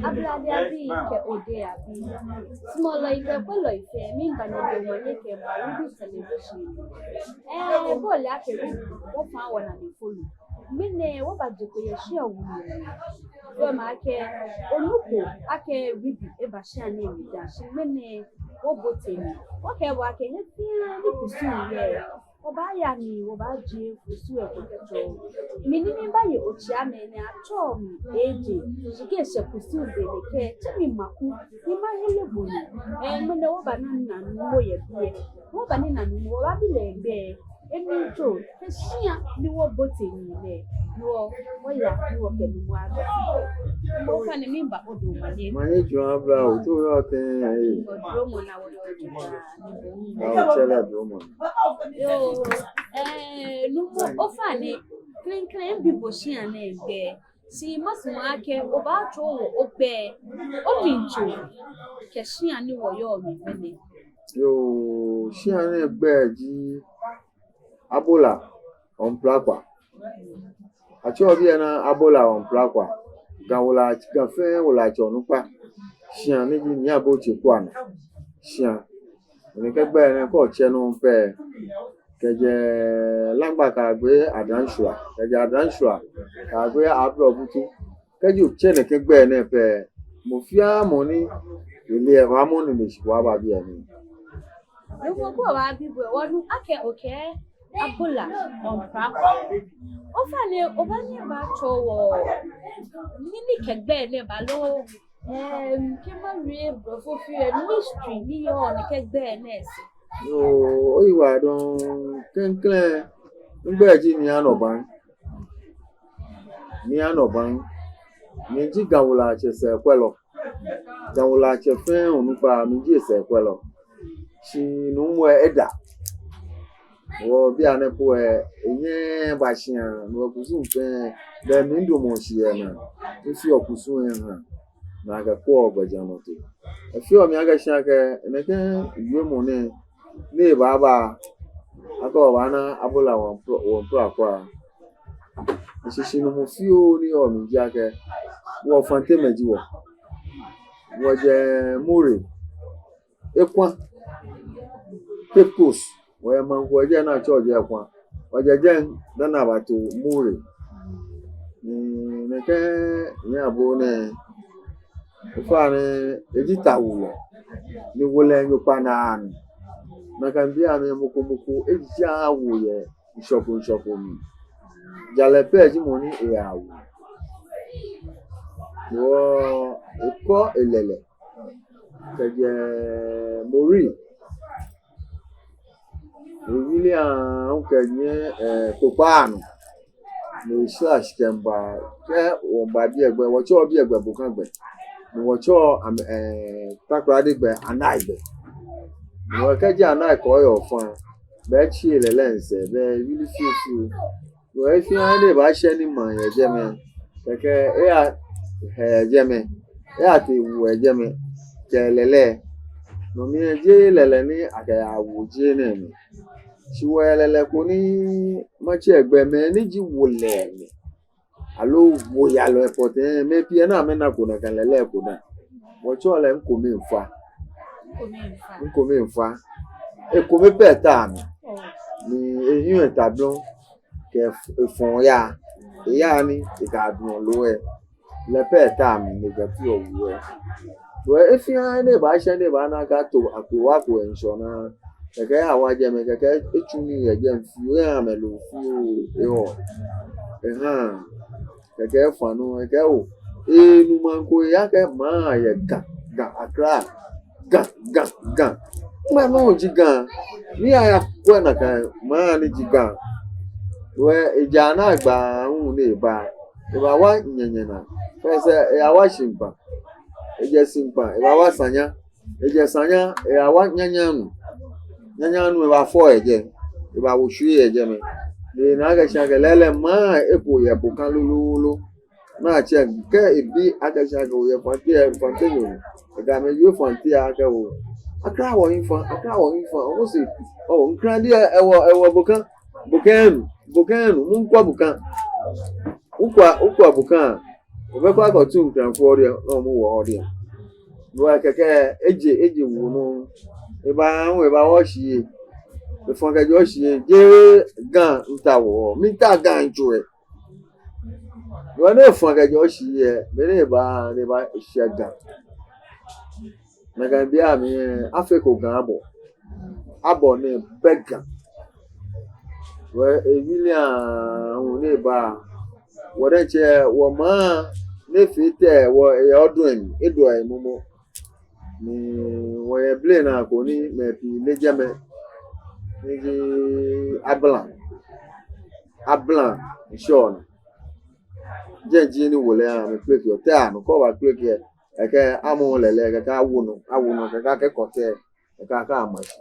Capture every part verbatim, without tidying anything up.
Ablade abii kɛ odɛŋ abii, sumɔlɔi kɛ kwɛlɔi fɛɛ, miiŋa nyɛ omanye kɛba Ribi Celebration. Ɛɛ, bo ole akɛ Ribi, wɔfã wɔnane folo. Ŋmɛnɛ wɔbaje kpo yɛ shia wulu. Wɔma akɛ, onuko akɛ Ribi eba shia nɛɛ mli da, shi ŋmɛnɛ wɔbote nii. Wɔkɛɛ bo akɛ, he fɛɛ ni kusum yɔɔ, wɔbaaya ni wɔbaaje kusum lɛ kɛtsɔɔ. Mi ni mibaye otsiamɛ nɛɛ, atsɛɔ mi Eje, shi kɛ eshɛ kusum be nɛkɛ, tsɛ mi Maku, ni mahere bo nɔ. Ɛɛ, ŋmɛnɛ wɔbana Nuumo yɛ biɛ. Wɔbana Nuumo, wɔbaabi lɛ egbɛi, emlitsɔ, kɛ shia ni wɔbote nii lɛ, ni wɔ, wɔya, ni wɔkɛ Nuumo aba. Ofainɛ miiŋa odɛŋ omanye. Manye tsuɔ abla o, te oyɔɔ tɛŋŋ, ɛɛ. Odromɔ naa wɔyɔɔ jogbaŋŋ, ni bo hu. Awo, tsɛ lɛ dromɔ naa. Yoo, ɛɛ, Nuumo, ofainɛ, klɛŋklɛŋ mibi bo shia nɛɛ gbɛi. Shi masumɔ akɛ obaatsɔɔ wɔ ogbɛi, omlitsɔ, kɛ shia ni wɔyɔɔ mli ŋmɛnɛ. Yoo, shia nɛɛ gbɛi ji Abola Onplakwa. Atsɛɔ biɛ nɛɛ Abola Onplakwa. Ga wula, Ga fɛɛ wulatsɛ onukpa. Shia ni ji Nii Abotsɛ Kwame shia. Nɛkɛ gbɛi nɛɛ kɛ otsɛ nɔ pɛ, kɛjɛ Laŋma kɛyagbe Adanshua, kɛjɛ Adanshua kɛyagbe Ablɔbutu. Kɛji otsɛ nɛkɛ gbɛi nɛɛ pɛ, mɔ fɛɛ mɔ ni ele lɛ, ebaamɔ nine shi ebaaba biɛ nɛɛ. Nuumo, bo obaabi bo, wɔnu akɛ okɛɛ Abola Onplakwa. Ofainɛ, obaanyɛ obatsɔɔ wɔ, mɛni kɛ gbɛi nɛɛ ba loo, ɛɛ, kɛ mawie Blɔfo fioo lɛ, mystery ni yɔɔ nɛkɛ gbɛi nɛɛ sɛɛ. Yoo, oyiwaladɔŋŋ. Klɛŋklɛŋ, migbɛi ji Nii Anɔbaŋ. Nii Anɔbaŋ. Miji Ga wulatsɛ sɛɛkwɛlɔ. Ga wulatsɛ fɛɛ onukpa, miji esɛɛkwɛlɔ. Shi Nuumo lɛ eda. Wɔ bianɛ po lɛ, enyɛɛɛ eba shia, ni wɔkusum fɛɛ, be mli midamɔ shi yɛ naa, mifeɔ kusum lɛ ha, ni akɛkwɛɔ gbɛjianɔtoo. Efeɔ mi akɛ shi akɛ, nɛkɛ wiemɔ nɛɛ, ni ebaaba, akɛ wɔbaana Abola Onpl-, Onplakwa. Eshishi nɔ mɔ fioo ni yɔɔ mli ji akɛ, wɔ Fantemɛi ji wɔ. Wɔjɛ Moreh, Ekwa, Cape Coast, wɔyɛ maŋ ko yɛ jɛi ni atsɛɔ jɛi Ekwa. Wɔjɛ jɛi dani abato Moreh. Ni nɛkɛ Nii Abo nɛɛ, ofainɛ, eji tawulɔ. Ni wolɛi enyɔ kpaa naa ni. Nakai bei amli mɔ ko mɔ ko ejaaa wo yɛ ŋshɔ ko ŋshɔ ko mli. Jalɛ pɛ ji mɔ ni eyawo. Wɔ ekɔ elɛlɛ kɛjɛ Moreh. Ewili aahu kɛnyiɛ, ɛɛ, kpokpaa nɔ. Ni eshra shi kɛmiiba, kɛ wɔmiiba biɛ gbɛ, wɔtsɛɔ biɛ gbɛ Bokagbɛ. Ni wɔtsɛɔ amɛ, ɛɛ, Takoradi gbɛ Anai gbɛ. Ni wɔ kɛji Anai kɔ yɔɔ fã, be etsi elɛlɛ sɛɛ, be ewili fiofio. Wɔ he fɛɛ he ni ebaashɛ ni maŋ yɛ jɛmɛ, kɛkɛ eya hɛ yɛ jɛmɛ, eyatee wu yɛ jɛmɛ, kɛ elɛlɛ. No mli lɛ jeee lɛlɛ ni akɛyawo jeŋ nɛɛ mli. Shi wɔyɛ lɛlɛ ko ni matsɛ gbɛmɛi ni ji wolɛi amli. Aloo woyalɔi pɔtɛɛ, mɛi pii ni amɛnako nakai lɛlɛ ko naa. Wɔtsɛɔ lɛ Nkomefa. Nkomefa. Nkomefa. Ekome pɛ ta mli. Oh. Ni ehiɔ eta blɔŋ kɛ efɔɔ yaa. Eyaa ni ekɛduɔ loo lɛ. Lɛ pɛ ta mli ni ekɛfeɔ wu lɛ. Wɔ he fɛɛ he ni ebaashɛ ni ebaana akɛ ato akrowa ko yɛ ŋshɔ naa. Kɛkɛ eyawa jɛmɛ, kɛkɛ etsu nii yɛ jɛmɛ fioo, eha amɛ loo fioo, ehɔ. Ehaa. Kɛkɛ efã nɔ, ekɛɛ oo, enu maŋ ko, eya kɛ maŋ yɛ Ga, Ga, Accra. Ga, Ga, Ga. Mɛɛ nɔ ji Ga? Ni ayakwɛ nakai maŋ ni ji Ga. Wɔ eja naa gbaa hu ni eba. Ebawa nyɛnyɛ naa. Fɛɛ sɛɛ eyawa Shikpa. Ejɛ Shikpa, ebawa Sanya. Ejɛ Sanya, eyawa Nyanyanu. Nyanyanu ebafɔ yɛ jɛi, ebawo shwie yɛ jɛmɛ. Ni ena akɛ shi akɛ lɛlɛ maŋ eko yɛ Boka lolo. Ni atsɛ kɛ ebi akɛ shi akɛ oyɛ Fante, Fante nyo. Ekɛ amɛ wie Fante akɛ oo, Accra wɔhiɛ fã, Accra wɔhiɛ fã. Wɔsɛɛ, oo, ŋkrandi ewɔ, ewɔ Boka, Boka enu, Boka enu, miikwɛ Boka. Miikwɛ, miikwɛ Boka. Obɛ kwa ko tu nkran fo ɔde, no mu wɔ ɔde. No kɛkɛ, eje, eje wo no. Eba, eba wɔ shi. Efɔn kɛjɛ shi. Jeee Ga mita wɔ. Mita Ga ŋtsɔ. Wɔ ni efɔn kɛjɛ shi yɛ, be ni eba, ni eba shɛ Ga. Nakai beiaŋ mli, afeko Ga abɔ. Abɔ ni bɛ Ga. Wɔ ewie lɛ aahu ni eba. Wɔ diɛŋtsɛ, wɔmaŋ ni fee tɛ, wɔ eyɛ ɔdun, edɔ emumɔ. Ni wɔyɛ blema ko ni mɛi pii le jɛmɛ. Ni ji Abla. Abla ŋshɔnaa. Jɛi ji ni wolɛ amɛkpeleke tɛ anɔ, kɛ oba kpeleke, kɛkɛ amɔ lɛlɛ, kɛkɛ awo nɔ, awo nɔ, kɛkɛ akɛkɔ tɛ, kɛkɛ akɛ ama shi.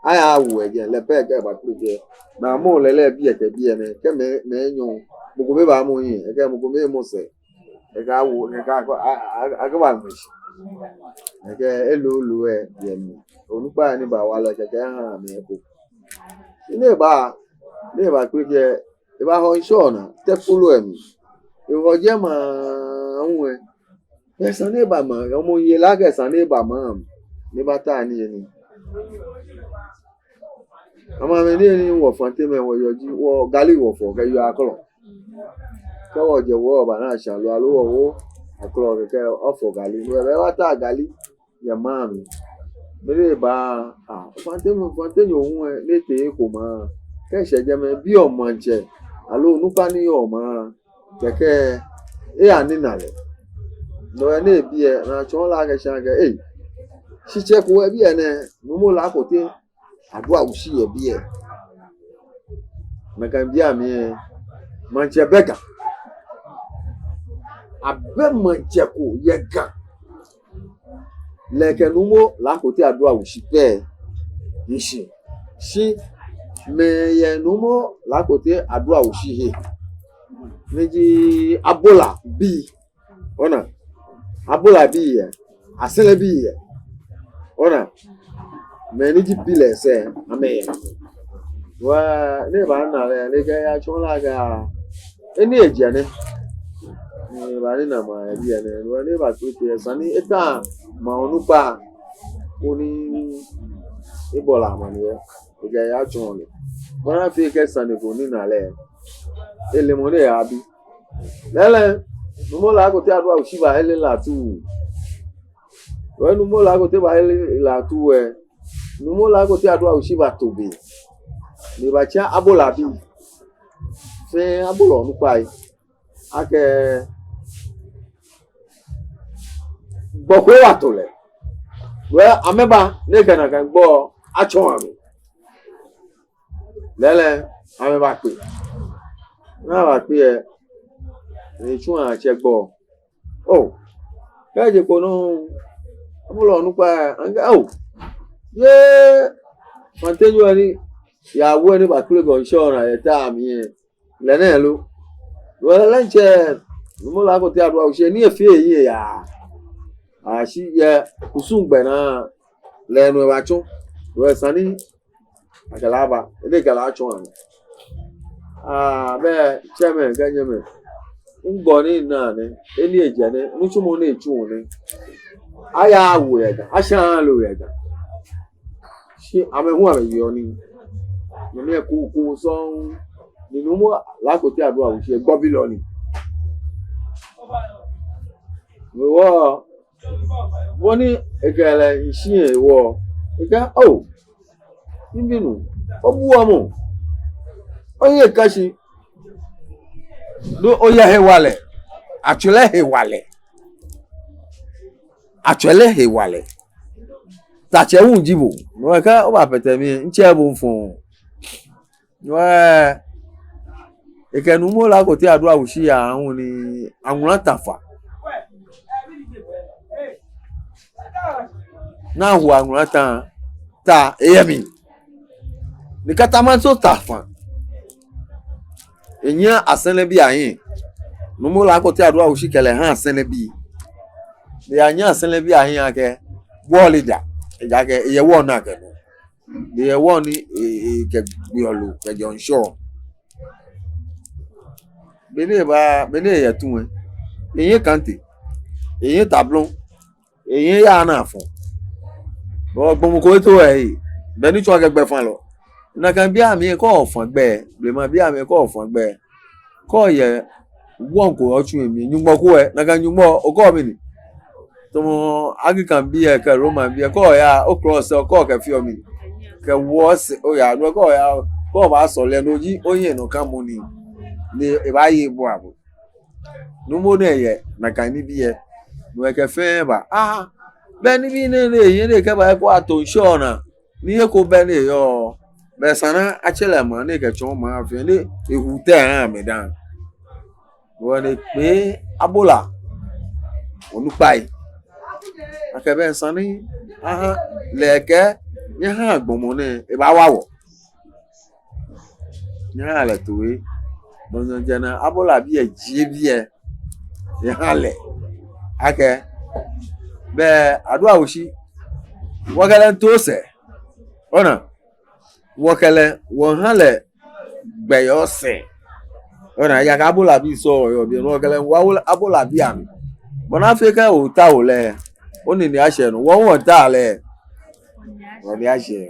Aya awo ejɛ lɛ pɛ kɛ eba kpeleke. Ni amɔ lɛlɛ biɛ kɛ biɛ nɛɛ, kɛ mɛi, mɛi enyɔ, mɔ ko miiba mɔ yi, kɛkɛ mɔ ko miimɔ sɛɛ, kɛkɛ awo, kɛkɛ akɔ, a, a, akɛba ama shi. Kɛkɛ elolo ɛ, yɛ mli. Onukpa ni ba wa lɛ, kɛkɛ aha amɛ eko. Ni eba, ni eba kpeleke, eba hɔ ŋshɔnaa, tɛ kpulu ɛ mli. Ehɔ jɛmɛ aahu ɛ. Esa ni eba maŋ, amɔ yɛ lɛ akɛ esa ni eba maŋ. Ni eba ta ni yɛ ni. Amɛ mɛi ni yɛ ni wɔ Fante mɛi wɔyɔɔ ji, wɔ gali wɔfɔ, kɛ yɔɔ aklɔ. Kɛ wɔjɛ wɔba naa sha loo, aloo wɔwo aklɔ kɛkɛ wɔfɔ gali. Ni wɔba wɔta gali. Yɛ maŋ mli. Mɛni ba, ah, Fante mɛi, Fante nyɔŋ hu ɛ, ni tee eko maŋ. Kɛ eshɛ jɛmɛ biɔ maŋtsɛ, aloo onukpa ni yɔɔ maŋ. Kɛkɛ, eya ni na lɛ. No ɛ ni ebiɛ, ni atsɔɔ lɛ akɛ shi akɛ, ei. Shitsɛ ko yɛ biɛ nɛɛ, Numo Laakote Aduawushi yɛ biɛ. Nakai beiaŋ mli ɛ, maŋtsɛ bɛ Ga. Abɛ maŋtsɛ ko yɛ Ga. Lɛ kɛ Numo Laakote Aduawushi pɛ. Nshi. Shi mɛi yɛ Numo Laakote Aduawushi he. Ni ji Abola bii. Ona. Abola bii yɛ. Asɛlɛ bii yɛ. Ona. Mɛi ni ji bii lɛ sɛɛ, amɛyɛ. Wa, ni eba na lɛ, ni kɛ eya tsɔɔ lɛ akɛ, eni ejɛ nɛ. Ni eba ni na maŋ yɛ biɛ nɛɛ. Wa, ni eba kpeleke, esa ni eta maŋ onukpa. Koni ebɔ lɛ amaniɛ. Ekɛ eya tsɔɔ lɛ. Bɔ ni afee kɛ sane ko ni na lɛ. Ele mɔ ni eyabi. Lɛɛlɛŋ, Numo Laakote Aduawushi bahere lɛ atuu. Wɛ Numo Laakote bahere lɛ atuu ɛ. Numo Laakote Aduawushi bato be. Ni ebatsa Abola bii. Fɛɛ Abola onukpai. Akɛ gbɔ ko ewa to lɛ. Wɛ amɛba ni ekɛ nakai gbɔ atsɔɔ amɛ. Lɛɛlɛŋ, amɛbakpe. Ni abakpe ɛ, ni etsu atsɛ gbɔ. Oo, kɛji kpo nɔ, Abola onukpa, aŋkɛ, oo. Yee, Fante nyɔŋ ni, ya wɛ ni bakpeleke ŋshɔnaa yɛ ta mli ɛ. Lɛ nɛ lo. Wɛ lɛ ŋtsɛ, Numo Laakote Aduawushi ni efee eyi ɛ ya. Ashi yɛ kusum gbɛ naa, lɛ nɔ ebatsu. Wɛ esa ni akɛ lɛ aba, ede kɛ lɛ atsɔɔ amɛ. Aa, bɛ, tsɛmɛi kɛ nyɛmɛi. Ŋgbɔ ni na nɛ, eni ejɛ nɛ, nitsumɔ ni etsu nɛ. Aya awo yɛ Ga, asha lo yɛ Ga. Shi amɛ hu amɛyeɔ nii. Nyɛmi ɛ ko ko sɔŋŋ. Ni Numo Laakote Aduawushi ɛ gbɔbilɔ ni. Wɔ, bɔ ni ekɛ lɛ nshi ɛ wɔ. Ekɛɛ, oo, mibinuu, obuɔ mɔ. Oye kashi. No oye hewalɛ. Atswere hewalɛ. Atswere hewalɛ. Tatsɛ wu ji bo. No ekɛɛ oba pɛtɛ mi, ntsɛ bo mfɔ. Wɛ, ekɛ Numo Laakote Aduawushi ya aahu ni aŋula ta fa. Ni awo aŋula ta, ta eyɛ mli. Ni katamanso ta fa. Enyiɛ Asɛlɛ bii ahiɛ. Numo Laakote Aduawushi kɛ lɛ ha Asɛlɛ bii. Ni eyanyiɛ Asɛlɛ bii ahiɛ akɛ, wɔ leader. Ejaakɛ, eyɛ wɔ naa kɛ nɔ. Eyɛ wɔ ni, e, e, kɛ gbiɔ loo, kɛjɛɔ ŋshɔ. Be ni eba, be ni eyɛ tu ɛ. Ehiɛ kante, ehiɛ tablɔ, ehiɛ yaa naa fɔŋ. Bɔ gbɔmɔ ko eto ehe. Bɛ ni tsɔɔ akɛ gbɛfalɔ. Nakai bii amli kɛ ofã gbɛ, blema bii amli kɛ ofã gbɛ, kɛ oyɛ wɔŋ ko otsu emli, Nyɔŋmɔ ko ɛ, nakai Nyɔŋmɔ okɛɔ mɛni? Tamɔ Anglican bii ɛ kɛ Roman bii ɛ, kɛ oya, o cross ɛ, kɛ okɛfeɔ mɛni? Kɛ wɔ sɛɛ oya, no kɛ oya, kɛ obaasɔle lɛ, no ji ohiɛnɔkamɔ nii, ni ebaaye ebua bo. Nuumo nɛɛ yɛ nakai nibii ɛ, no ekɛ fɛɛ ba. Ah, bɛ nibii nɛɛ ni eyɛ nɛɛ kɛba eko ato ŋshɔ naa. Ni eko bɛ ni eyɔɔ, bɛ esa ni atsɛ lɛ maŋ ni ekɛtsɔɔ maŋ fɛɛ ni ehu tɛ aha amɛ dã. Bɔ ni ekpee abola onukpai akɛ bɛ esa ni aha lɛ akɛ nyɛhaa gbɔmɔ nɛɛ ebaawa wɔ. Nyɛhaa lɛ toi. Bɔ ni jɛ naa, abola bii ɛ jie biɛ, nyɛha lɛ. Akɛ bɛ Adu Awushi, wɔkɛ lɛ miito sɛɛ. Ona, wɔkɛ lɛ wɔha lɛ gbɛ yɛ sɛɛ. Ona, ejaakɛ abola bii sɔŋŋ yɔɔ biɛ, wɔkɛ lɛ wa abola bii amli. Bɔ ni afee kɛ otao lɛ, onine ashɛ nɔ, wɔ wɔtao lɛ, wɔnine ashɛ.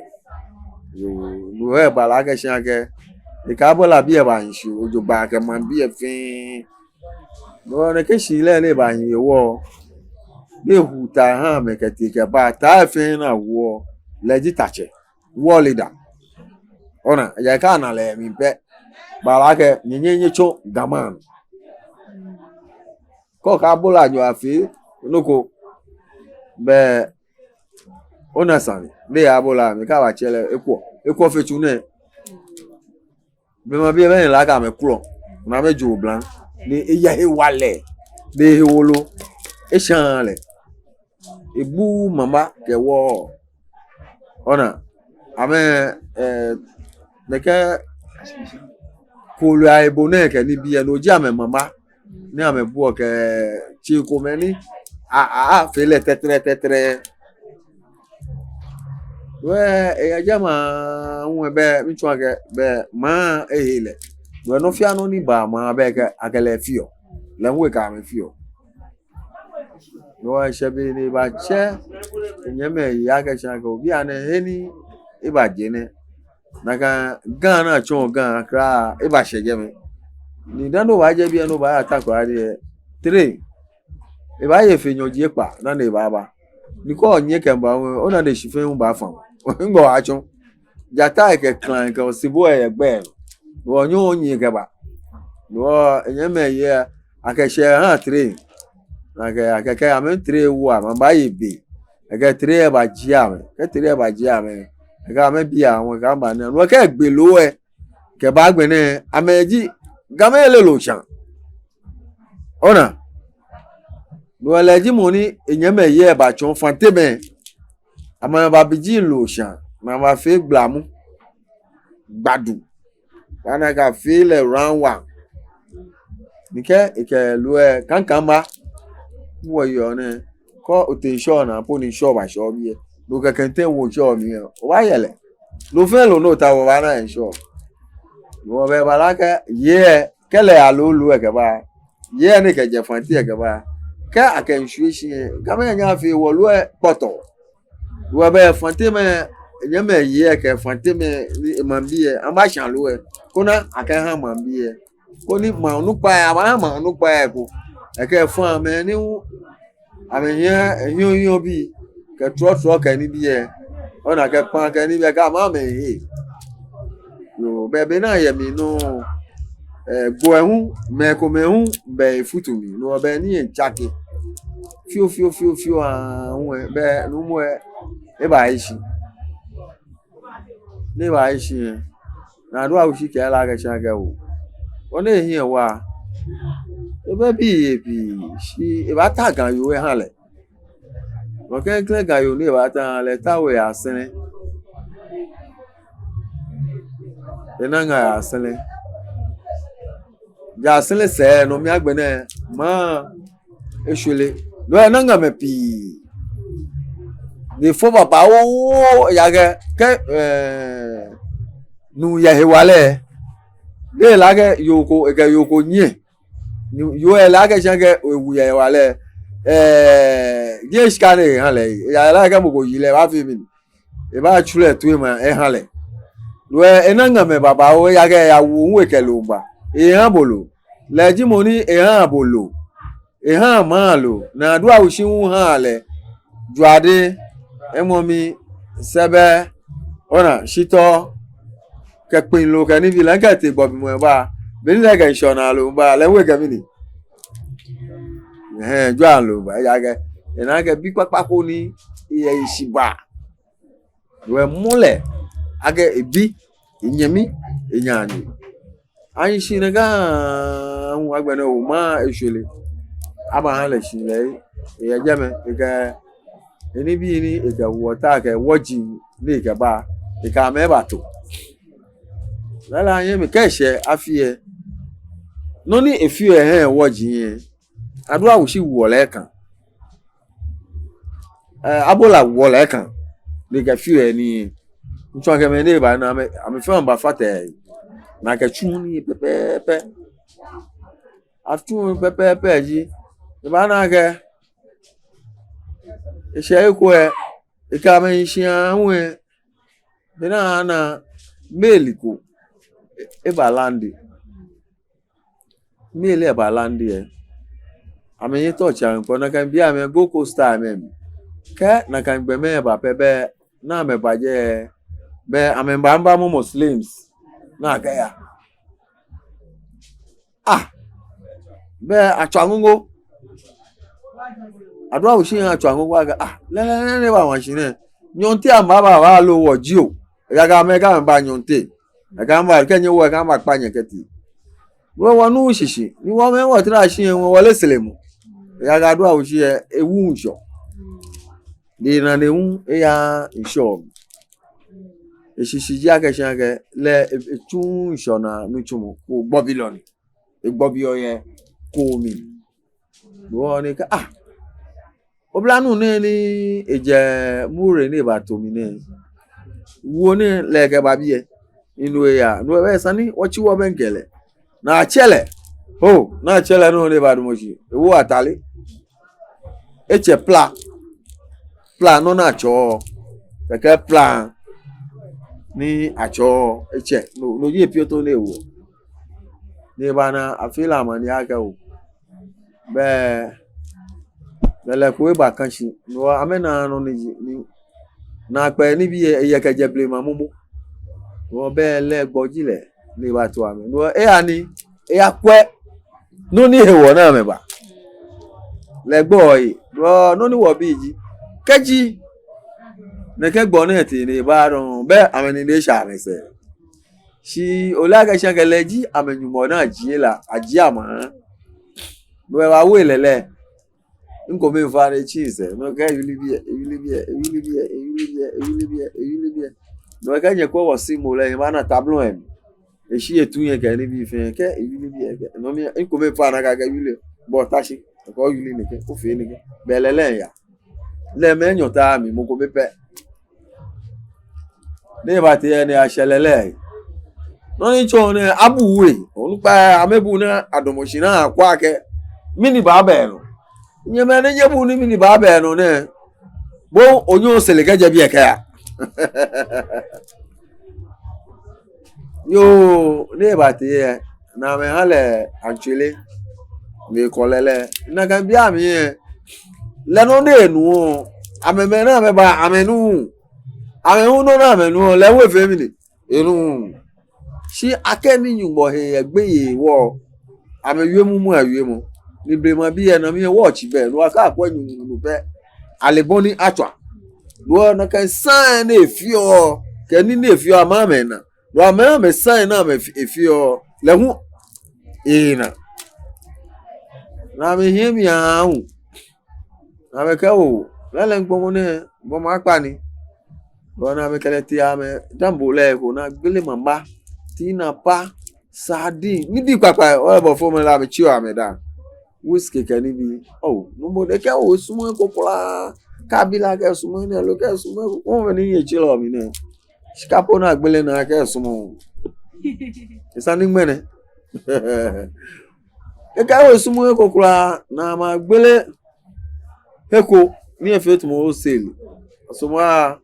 Yoo, no hewɔ ebala akɛ shi akɛ, ekɛ abola bii ɛ bahi shi jogbaŋŋ kɛ maŋ bii ɛ fɛɛ. No hewɔ nɛkɛ shihilɛ ni ebahi yɛ wɔ, ni ehu ta ha amɛ kɛtee kɛba, ta ɛ fɛɛ ni awoɔ, lɛ ji tatsɛ, world leader. Ona, ejaakɛ ana lɛ mli pɛ, bala akɛ nyɛnyɛ nyɛtsɔ Ga maŋ. Kɛ okɛ abola nyɔ afee nɔ ko, bɛ ona sane ni yɔɔ abola mli, kɛ abatsɛ lɛ ekwɔ, ekwɔ fe tsu nɛɛ. Blema bii ɛ bɛ ni la akɛ amɛkwɔ, ni amɛjo oblaŋ, ni eya hewalɛ, ni ehe wolo, eshaa lɛ, ebu mama kɛ wɔ. Ona, amɛ, eh, nɛkɛ kooloi ahe bo nɛɛ kɛ nibii ɛ, no ji amɛ mama ni amɛbuɔ kɛ tsei komɛi ni a, a, afee lɛ tɛtrɛɛ tɛtrɛɛ. Wɛ, eya jɛmɛ hu ɛ, bɛ mitsɔɔ akɛ bɛ maŋ ehe lɛ. Wɛ nɔ fɛɛ nɔ ni baa maŋ bɛ akɛ, akɛ lɛ feɔ. Lɛ hu ekɛ amɛ feɔ. No hewɔ eshɛ be ni ebatsɛ enyɛmimɛi ayi akɛ shi akɛ obianɛ he ni ebaje nɛ. Nakai Ga ni atsɔɔ Ga Accra, ebashɛ jɛmɛ. Ni dani obaajɛ biɛ ni obaaya Takoradi ɛ, train, ebaaye fe nyɔji ekpaa dani ebaaba. Ni kɛ onyiɛ kɛmiiba hu ɛ, ona ni shi fɛɛ hu baafã. Nɛgbɛ atsɔ? Jata kɛ klaŋ kɛ oseboi yɛ gbɛ. Wɔnyɛɔ wɔnyiɛ kɛbaa. Wɔ, enyɛmimɛi ayi ɛ, akɛ shɛɛ ha train. Akɛ, akɛ kɛ amɛ train wo amɛ, amɛbaaye be. Akɛ train ɛ bajie amɛ. Kɛ train ɛ bajie amɛ, akɛ amɛbi amɛ, kɛ amɛba nɛ. No hewɔ kɛ egbe loo ɛ kɛba agbɛnɛ, amɛji Gamɛi lɛ loo shaa. Ona. No hewɔ lɛ ji mɔ ni enyɛmimɛi ayi ɛ batsɔɔ Fantemɛi. Amɛba biji loo shaa, ni amɛbafee gblamɔ, gbadu. Bɔ ni akɛfee lɛ round one. Ni kɛ ekɛ loo ɛ kaŋkaŋ ba, wɔyɔɔ nɛɛ, kɛ otee ŋshɔ naa po ni ŋshɔ bashɛ obi ɛ, no kɛkɛ tee wɔ ŋshɔ mli ɛ, obaayɛ lɛ. Loo fɛɛ loo ni otaoɔ obaana yɛ ŋshɔ. No hewɔ bɛ ebala akɛ yei ɛ, kɛ lɛ aloo loo ɛ kɛba, yei ɛ ni kɛjɛ Fante ɛ kɛba, kɛ akɛ ŋshwie shi ɛ, Gamɛi anyɛ afee wɔ loo ɛ kpɔtɔɔ. Wɔ bɛ Fantemɛi, enyɛmimɛi ayi ɛ kɛ Fantemɛi ni maŋbii ɛ, amɛbasha loo ɛ, koni akɛha maŋbii ɛ, koni maŋ onukpai ɛ, amɛha maŋ onukpai ɛ eko, ekɛfã mɛi ni hu amɛhiɛ, hiɔhiɔ bii, kɛ trɔtrɔ kɛ nibii ɛ, ona, kɛ kpaa kɛ nibii ɛ, kɛ amɛ amɛhe. Yoo, bɛ be ni ayɛ mli nɔ, eh, gbo ɛ hu, mɛi komɛi hu bɛ efutu mli, no hewɔ bɛ nii ɛ tsake. Fioo, fioo, fioo, fioo, aa, hu ɛ, bɛ nuumo ɛ, ebaahi shi. Ni ebaahi shi ɛ, ni Adu Awushi kɛɛ lɛ akɛ shi akɛ oo, wɔ ni ehiɛ wa, ebɛ bii yɛ pii, shi ebaata Ga yoo eha lɛ. Mɔ klɛŋklɛŋ Ga yoo ni ebaata eha lɛ, etao eya Asɛrɛ. Ena ŋa eya Asɛrɛ. Ja Asɛrɛ sɛɛ nɔ mli agbɛnɛ, maŋ eshwere. No hewɔ ena ŋamɛi pii. Ni efɔ babaoo, ejaakɛ, kɛ, eh, nuu yɛ hewalɛ, ni ele akɛ yoo ko, ekɛ yoo ko nyiɛ. Ni yoo lɛ, akɛ shi akɛ ewu yɛ hewalɛ, eh, jeee shika ni eha lɛ. Eya lɛ akɛ mɔ ko yi lɛ, ebaafee mɛni? Ebaatsu lɛ toi ema eha lɛ. Loo ena ŋamɛi babaoo, eya kɛ eyawu hu ekɛ loo miiba. Eha bo loo. Lɛ ji mɔ ni eha bo loo. Eha maŋ loo. Ni Aduawoshi hu ha lɛ Juade, Emomi, Sɛbɛ, ona, Shitɔ, kɛ Kpinlo kɛ nibii lɛ, ni kɛ tee Gbɔbimɔ eba. Be ni lɛ kɛ ŋshɔnaa loo miiba, lɛ hu ekɛ mɛni? Ɛhɛɛ, Juade loo miiba. Eya kɛ, ena akɛ bi kpakpa ko ni eyɛ heshibaa. Loo emɔ lɛ akɛ ebi, enyɛmi, enaanyo. Ahi shi nɛkɛ aahu, agbɛnɛ Hɔmɔwɔ eshwere. Abaha lɛ shihilɛ, eyɛ jɛmɛ, ekɛ enibii ni ekɛwoɔ ta kɛ wɔji ni ekɛba, ekɛ amɛ bato. Lala nyɛmi kɛ eshɛ afi lɛ, nɔ ni efeɔ yɛ wɔji lɛ, Aduawoshi woɔ lɛ ekãa. Eh, Abola woɔ lɛ ekãa. Ni ekɛfeɔ nii. Ŋtsɔ kɛ mɛi ni ba ni amɛ, amɛfɛɛ amɛbafata he. Ni akɛtsu nii pɛpɛɛpɛ. Atsu nii pɛpɛɛpɛ ji, ebaana akɛ eshɛ he ko lɛ, ekɛ amɛ hi shi aahu lɛ, be ni ana meli ko, e, ebalande. Meli lɛ balande lɛ, amɛnyɛ tɔtsi amɛkpɔ, nakai bii amɛ Gold Coast mɛi. Kɛ nakai gbɔmɛi ba pɛ, bɛ ni amɛba jɛi, bɛ amɛba, amɛba mɔ Muslims ni akɛya. Ah, bɛ atswa ŋoŋo. Aduawoshi atswa ŋoŋo akɛ, ah, lɛlɛ nɛɛ ni eba wɔshi nɛɛ, nyɔɔŋteŋ amɛba, ba, ba loo wɔji oo. Eya kɛ amɛ kɛ amɛba nyɔɔŋteŋ. Eya kɛ amɛba, kɛ nyɛ wɔ, eya kɛ amɛba kpa nyɛ kɛtee. Wɔ, wɔnu shishi, ni wɔmɛi wɔtara shi lɛ, wɔ, wɔle srɛmɔ. Eya kɛ Aduawoshi lɛ, ewu ŋshɔ. Ni ena ni ewu, eya ŋshɔ. Eshishi ji akɛ shi akɛ, lɛ e, etsu ŋshɔnaa nitsumɔ, ko gbɔbilɔ ni. Egbɔbiɔ yɛ koo mli. Wɔ ni ekɛɛ, ah, oblanuu nɛɛ ni ejɛ Mure ni ebato mi nɛɛ, wuo ni lɛ ekɛba biɛ. Ni no eya, no ebɛ sane ni wɔtsi wɔbɛŋkɛ lɛ. Ni atsɛ lɛ. Ho, ni atsɛ lɛ nɔ ni ebadamɔ shi. Ewo atale. Etsɛ pla. Pla nɔ ni atsɔɔ. Kɛkɛ pla ni atsɔɔ. Etsɛ. No, no ji epiɔtɔ ni ewo. Ni ebana afee lɛ amaniɛ akɛ oo, bɛ lɛlɛ ko ebakã shi. No amɛna nɔ ni ji ni naakpɛɛ nibii lɛ, eyɛ kɛjɛ blema momo. No bɛ lɛ gbɔ ji lɛ ni ebato amɛ. No eya ni eyakwɛ nɔ ni hewɔ ni amɛba. Lɛ gbɔ lɛ, no, nɔ ni wɔbi ji, kɛji nɛkɛ gbɔ nɛɛ tee ni eba dɔŋŋ, bɛ amɛnine eshɛ amɛsɛɛ. Shi ole akɛ shi akɛ lɛ ji amɛ Nyɔŋmɔ ni ajie lɛ, ajie amɛ. No ewa wo lɛlɛ. Ŋkome fa ni etsi sɛɛ. No ekɛɛ ewili biɛ, ewili biɛ, ewili biɛ, ewili biɛ, ewili biɛ, ewili biɛ. No ekɛɛ nyɛkwɛ wɔsɛɛ mɔ lɛ, nyɛbana tableau lɛ mli. Eshi etu nyɛ kɛ nibii fɛɛ, ekɛɛ ewili biɛ, ekɛɛ. No mli, ŋkome fa ni akɛɛ ewili. Bo ota shi, okɛɛ ewili nɛkɛ, ofee nɛkɛ. Bɛ lɛlɛ ya. Lɛ mɛi enyɔ ta mli, mɔ kome pɛ. Ni ebatee lɛ ni ashɛ lɛlɛ. Nɔ ni tsɔɔ nɛɛ, abu we. Onukpai amɛbu ni adamɔ shi ni akwɛ akɛ mɛni baaba nɔ. Nyɛmɛi ni nyɛbu ni mɛni baaba nɔ nɛɛ, bo onyɛɔ osɛɛ lɛ kɛjɛ biɛ kɛya. Yoo, ni ebatee lɛ, ni amɛha lɛ antswele, ni ekɔ lɛlɛ. Nakai bei amli lɛ, lɛ nɔ ni enuɔ, amɛmɛi ni amɛba, amɛnuuu. Amɛ hu nɔ ni amɛnuɔ, lɛ hu efee mɛni? Enuuu. Shi akɛni Nyɔŋmɔ he yɛ gbeyei hewɔ, amɛwiemɔ hu awiemɔ. Ni blema bii lɛ, ni amɛyɛ wɔtsi bɛ, no akɛ akwɛ Nyɔŋmɔ pɛ, ale bɔ ni atswa. No nakai sign ni efeɔ, kɛ nii ni efeɔ, amɛ amɛna. No amɛ amɛ sign ni amɛ efe-, efeɔ, lɛ hu ena. Ni amɛhiɛ mli aahu. Ni amɛkɛɛ oo, lɛlɛ ŋkpɔmɔ nɛɛ, gbɔmɔ akpa ni. Bɔ ni amɛkɛ lɛ tee amɛdamɔ lɛ ko ni agbele mama, tina pa, sardine, nibii kpakpai, ole bɔ fɔmɔ lɛ amɛtsiɔ amɛdaa. Whisky kɛ nibii. Oo, nuumo nɛɛ kɛɛ oo, esumɔɔɔ eko kwraa. Kɛ abi lɛ akɛ esumɔɔɔ nɛɛ lo, kɛɛ esumɔɔɔ eko. Kɔmɔ ni eye tsi lɛ mli nɛɛ. Shika po ni agbele naa kɛɛ esumɔɔɔ. Esa ni ŋmɛnɛ. Kɛkɛ ewo esuɔmɔ he ko kwraa, ni amɛgbele he ko ni efee tamɔ hostel. Esuɔmɔ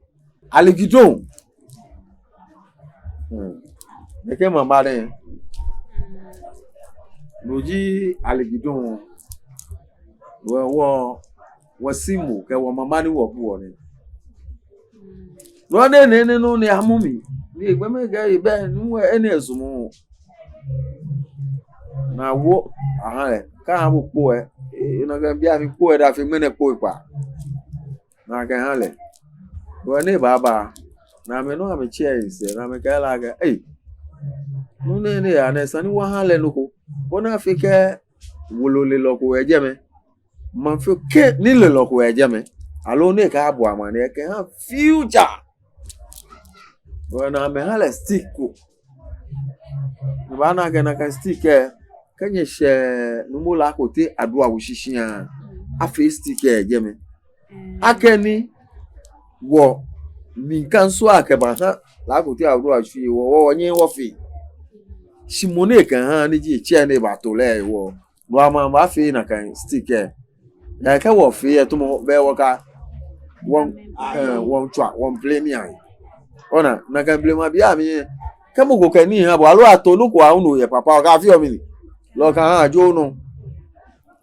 Aligidon. Hmm. Nɛkɛ mama nɛɛ, no ji Aligidon. Wɔ, wɔ, wɔsimo kɛ wɔmama ni wɔbu wɔ nɛɛ. No nɛɛ, nɛɛ, nɛɛ, no nɛɛ amɔ mi. Ni egbɛi mɛi kɛɛ ebɛ, ni wɔ enɛ esuɔmɔ. Ni awo aha lɛ, kɛ aha bo kpo lɛ, e, e, nakai bei amli kpo lɛ, daa fe ŋmɛnɛ kpo ekpaa. Ni akɛha lɛ. Wɔ ni baaba. Ni amɛnɔ amɛtsɛ esɛɛ, ni amɛkɛɛ lɛ akɛ, ei. No nɛɛ, nɛɛ yaa nɛɛ, esa ni wɔha lɛ nɔ ko. Koni afee kɛ wololelɔ ko yɛ jɛmɛ. Mɔ fɛɛ kɛ nilelɔ ko yɛ jɛmɛ, aloo ni ekɛbua amaniɛ kɛha future. Wɔ ni amɛha lɛ stick ko. Ni baana akɛ nakai stick lɛ, kɛ nyɛshɛ Nuumo Laakote Aduawu shishi a, afee stick lɛ jɛmɛ. Akɛni wɔ, mi kansu akɛbaha Laakote Aduawu shishi, wɔ, wɔ, wɔnyɛɛɛ wɔfee. Shi mɔ ni kɛha ni ji etsɛ ni bato lɛ wɔ. Wɔ amɛbaafee nakai stick lɛ. Nakai wɔfee lɛ tamɔ bɛ wɔka. Wɔŋ, eh, wɔŋtswa, wɔŋpleniai. Ona, nakai blema bii amli lɛ. Kɛ mɔ ko kɛ nii ha bo, aloo ato nɔ ko awo no yɛ papa, okafeɔ mɛni? Lɛ okɛha jogbaŋŋ.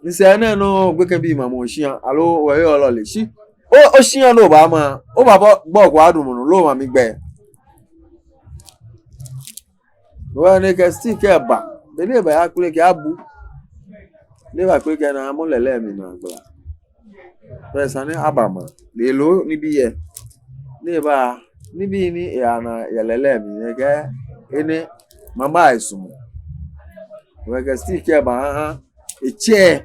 Nsɛɛ nɛɛ nɔ gbekɛbii mamɔ shia, aloo wɔyɔɔ lɔle shi. O, oshia nɔ obaama, o papa gbɔ ko adumɔ nɔ, loo mami gbɛ. Wɔ ni kɛ stick lɛ ba, be ni ebaya kpeleke abu. Ni ebakpeleke ni amɔ lɛlɛ mli ni agbala. Bɛ esa ni abama. Lɛ loo nibii lɛ. Ni eba, nibii ni eyana yɛ lɛlɛ mli lɛ kɛ enɛ mama esumɔ. Wɔ kɛ stick lɛ baha etsɛ.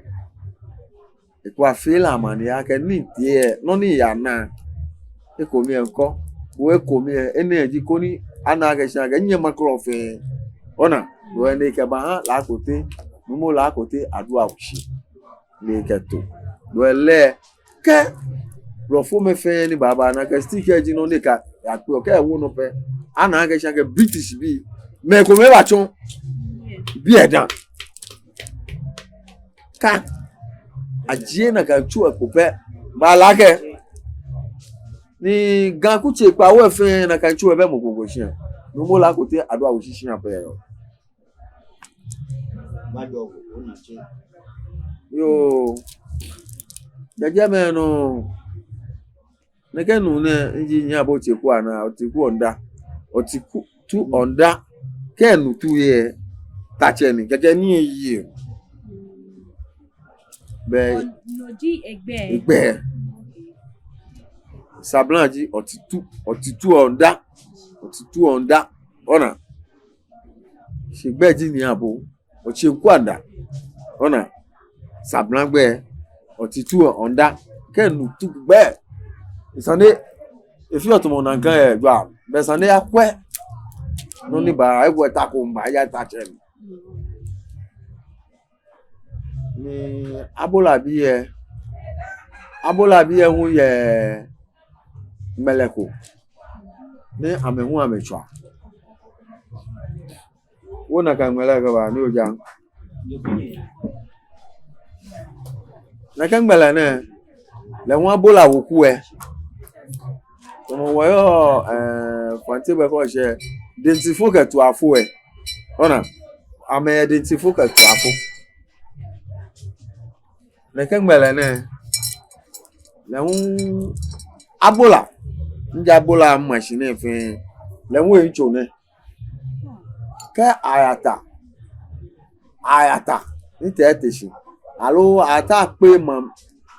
Ekwɛ afee lɛ amaniɛ akɛ nii tee lɛ, nɔ ni eyana. Ekomɛi ŋkɔ, ko ekomɛi, enɛ ji koni ana akɛ shi akɛ nyɛ maŋkrɔ fɛɛ. Ona, wɔ ni kɛbaha Laakote, Nuumo Laakote Aduawu shishi. Ni ekɛto. Wɔ lɛ, kɛ blɔfomɛi fɛɛ ni baaba nakai stick lɛ ji nɔ ni ka, yakpe okɛ ewo nɔ pɛ. Ana akɛ shi akɛ British bii. Mɛi komɛi batsɔ. Biɛ da. Kɛ ajie nakai tsu lɛ kpo pɛ, bala kɛ. Ni Ga kutsei kpawo lɛ fɛɛ nakai tsu lɛ bɛ mɔ ko ko shia. Nuumo Laakote Aduawu shishi pɛ yɔɔ. Yoo. Jɛjɛ mɛi nɔ. Nɛkɛ nuu nɛɛ, ni ji Nii Abo Oteku Anaa, Oteku Ɔnda, Oteku Tu Ɔnda, kɛ nu tu yɛ, tatsɛ ni, kɛkɛ ni eye. Bɛ, no ji egbɛi. Egbɛi. Sabla ji Otetu, Otetu Ɔnda, Otetu Ɔnda, ona. Shi egbɛi ji Nii Abo Oteku Ɔnda. Ona, Sabla gbɛi, Otetu Ɔnda, kɛ nu tu gbɛi. Esa ni, efeɔ tamɔ nakai yɛ jwa, bɛ esa ni akwɛ. Nɔ ni ba, ekwɛ ta ko mba, ya tatsɛ ni. Ni Abola bii lɛ, Abola bii lɛ hu yɛ ŋmɛlɛ ko. Ni amɛ hu amɛtswa. Wo nakai ŋmɛlɛ kɛba ni oja. Nakai ŋmɛlɛ nɛɛ, lɛ hu Abola weku lɛ. Tamɔ wɔyɔɔ, eh, Fante gbɛ ko shɛ, Dentifo kɛ Tuafo lɛ. Ona, amɛyɛ Dentifo kɛ Tuafo. Nɛkɛ ŋmɛlɛ nɛɛ, lɛ hu Abola, ni ji Abola mashi nɛɛ fɛɛ, lɛ hu eyitso nɛ. Kɛ ayata, ayata, ni tɛ te shi. Aloo ayata kpe maŋ,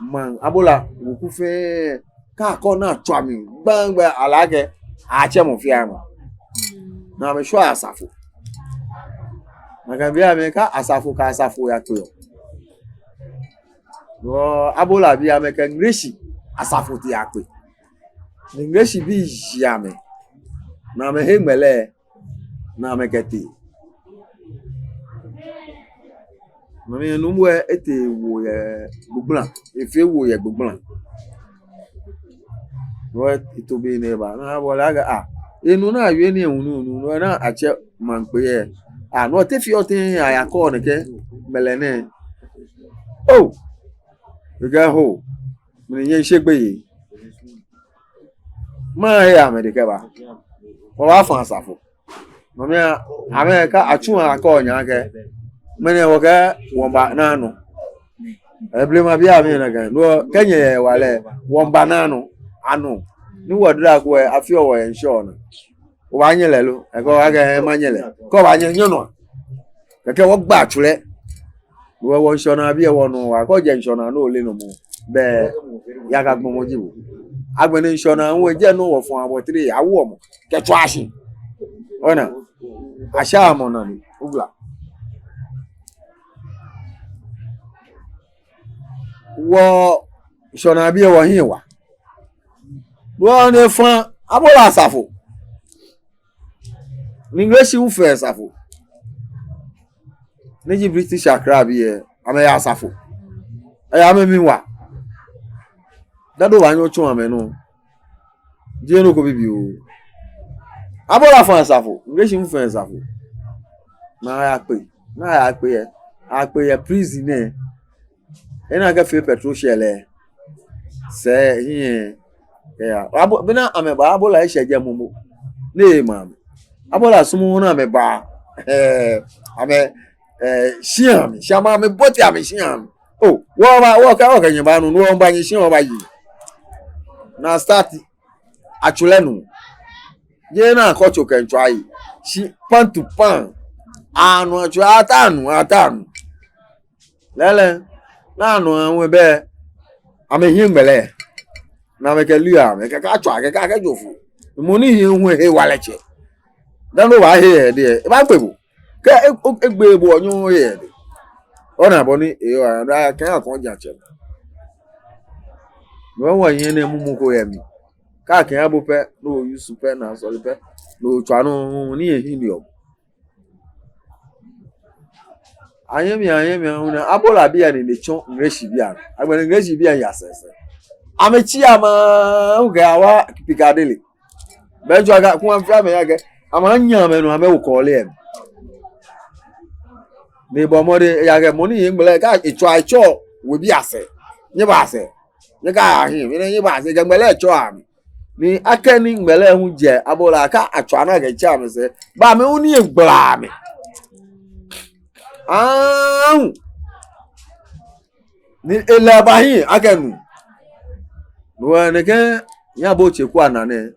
maŋ, Abola weku fɛɛ, kɛ akɔ ni atswa mli, gbangba ala akɛ, atsɛ mɔ fɛɛ mɔ. Ni amɛshwa asafo. Nakai bei amli kɛ asafo, kɛ asafo yato yɔ. Wɔ Abola bii amɛkɛ Ŋleshi asafo tee yakpe. Ni Ŋleshi bii ji amɛ. Ni amɛhe ŋmɛlɛ. Ni amɛkɛtee. Ni amɛ nuumo lɛ etee ewo yɛ gbogbla. Efee ewo yɛ gbogbla. Wɔ eto be nɛɛ ba. Ni abɔ lɛ akɛ, ah. Enu ni awie ni ewu nu nu. Ni atsɛ maŋ kpe yɛ. Ah, no te fioo te ayakɔ nɛkɛ ŋmɛlɛ nɛɛ. Oh, mikɛɛ hoo, mɛni nyɛshe gbeyei? Mahe amɛdɛŋ kɛba. Wɔbaafã asafo. No mli lɛ, amɛkɛɛ atsu akɛ onyɛ akɛ, mɛni wɔkɛɛ wɔmiiba naa nɔ. Ɛɛ, blema bii amli nakai. No kɛ nyɛyɛ hewalɛ, wɔmiiba naa nɔ. Anɔ. Ni wɔdara ko lɛ, afeɔ wɔ ŋshɔnaa. Obaanyɛ lɛ lo? Ekɛɛ akɛ manyɛ lɛ. Kɛ obaanyɛ, nyɛ nɔ. Kɛkɛ wɔgba tsu lɛ. Wɔ, wɔ ŋshɔnaa biɛ wɔnɔ wa, kɛ ojɛ ŋshɔnaa ni ole nɔ moŋ, bɛ yaka gbɔmɔ ji bo. Agbɛnɛ ŋshɔnaa hu ejɛ nɔ wɔfɔ̃ abɔ tiri awoɔ mɔ kɛtswa shi. Ona, asha mɔ nani, ogbla. Wɔ ŋshɔnaa biɛ wɔhiɛ wa. Wɔ nɛɛ fã, Abola asafo. Ni Ŋleshi hu fɛɛ asafo. Ni ji British Accra biɛ, amɛyɛ asafo. Ɛɛ, amɛmli wa. Dado baanyɛ otsɔɔ amɛ nɔ. Jeee nɔ ko bibioo. Abola fã asafo, Ŋleshi hu fɛɛ asafo. Ni ayakpe, ni ayakpe yɛ, akpe yɛ prison nɛɛ. Ena akɛ fee petrol shell lɛ. Sɛɛ hiɛ. Ɛɛ, abo, bɔ ni amɛba, Abola eshɛ jɛmɛ momo. Ni ema amɛ. Abola sumɔɔɔ ni amɛba. Ɛɛ, amɛ, ɛɛ, shĩa mli, shĩa mli, amɛbote amɛshĩa mli. Oh, wɔba, wɔkɛ, wɔkɛ nyɛ baanu, wɔba nyɛshĩa wɔbaye. Ni start atsu lɛ nɔ. Jeee ni akɔ tso kɛmiitswa yi. Shi pan to pan. Anu atsu, ata nu, ata nu. Lɛɛlɛŋ, ni anu awe bɛ, amɛhiɛ ŋmɛlɛ. Ni amɛkɛ lɛ, amɛkɛɛ atswa, akɛ, akɛ jofu. Mɔ ni hiɛ hu hewalɛtsɛ. Dani obaahe yɛ edɛŋ, ebaagbe bo. Kɛ e, o, egbe bo, onyɛŋ ohe yɛ edɛŋ. Ona bɔ ni, eyɔɔ, akɛ akɔ ja tsɛ. No hewɔ hiɛ ni mumu ko yɛ mli. Kɛ akɛɛ abo pɛ, ni oyusu pɛ, ni asɔle pɛ, ni otswa nɔ, ni ehiɛ ni o. Anyɛmi, anyɛmi, ahuna, Abola bii ani ni tsɔ Ŋleshi bii ani. Agbɛnɛ Ŋleshi bii ani ya sɛsɛ. Amɛtsi ama, ukɛ awa Piccadilly. Bɛ jɔ aga, kuma fia mɛ yakɛ. Amɛnyɛ amɛnɔ, amɛwo kɔɔle. Ni bɔ mɔdɛŋ, yakɛ mɔ ni hiɛ ŋmɛlɛ, kɛ etswa, etsɔ, webii asɛɛ. Nyɛba asɛɛ. Nyɛka ahiɛ, mɛni nyɛba asɛɛ, kɛ ŋmɛlɛ tsɔ amɛ. Ni akɛni ŋmɛlɛ hu jɛ Abola, kɛ atswa ni akɛtsi amɛsɛɛ, bɛ amɛ hu ni egbla amɛ. Aahu. Ni elɛ bahi akɛ nu. No hewɔ nɛkɛ nyɛbo tsɛ ko ana nɛ.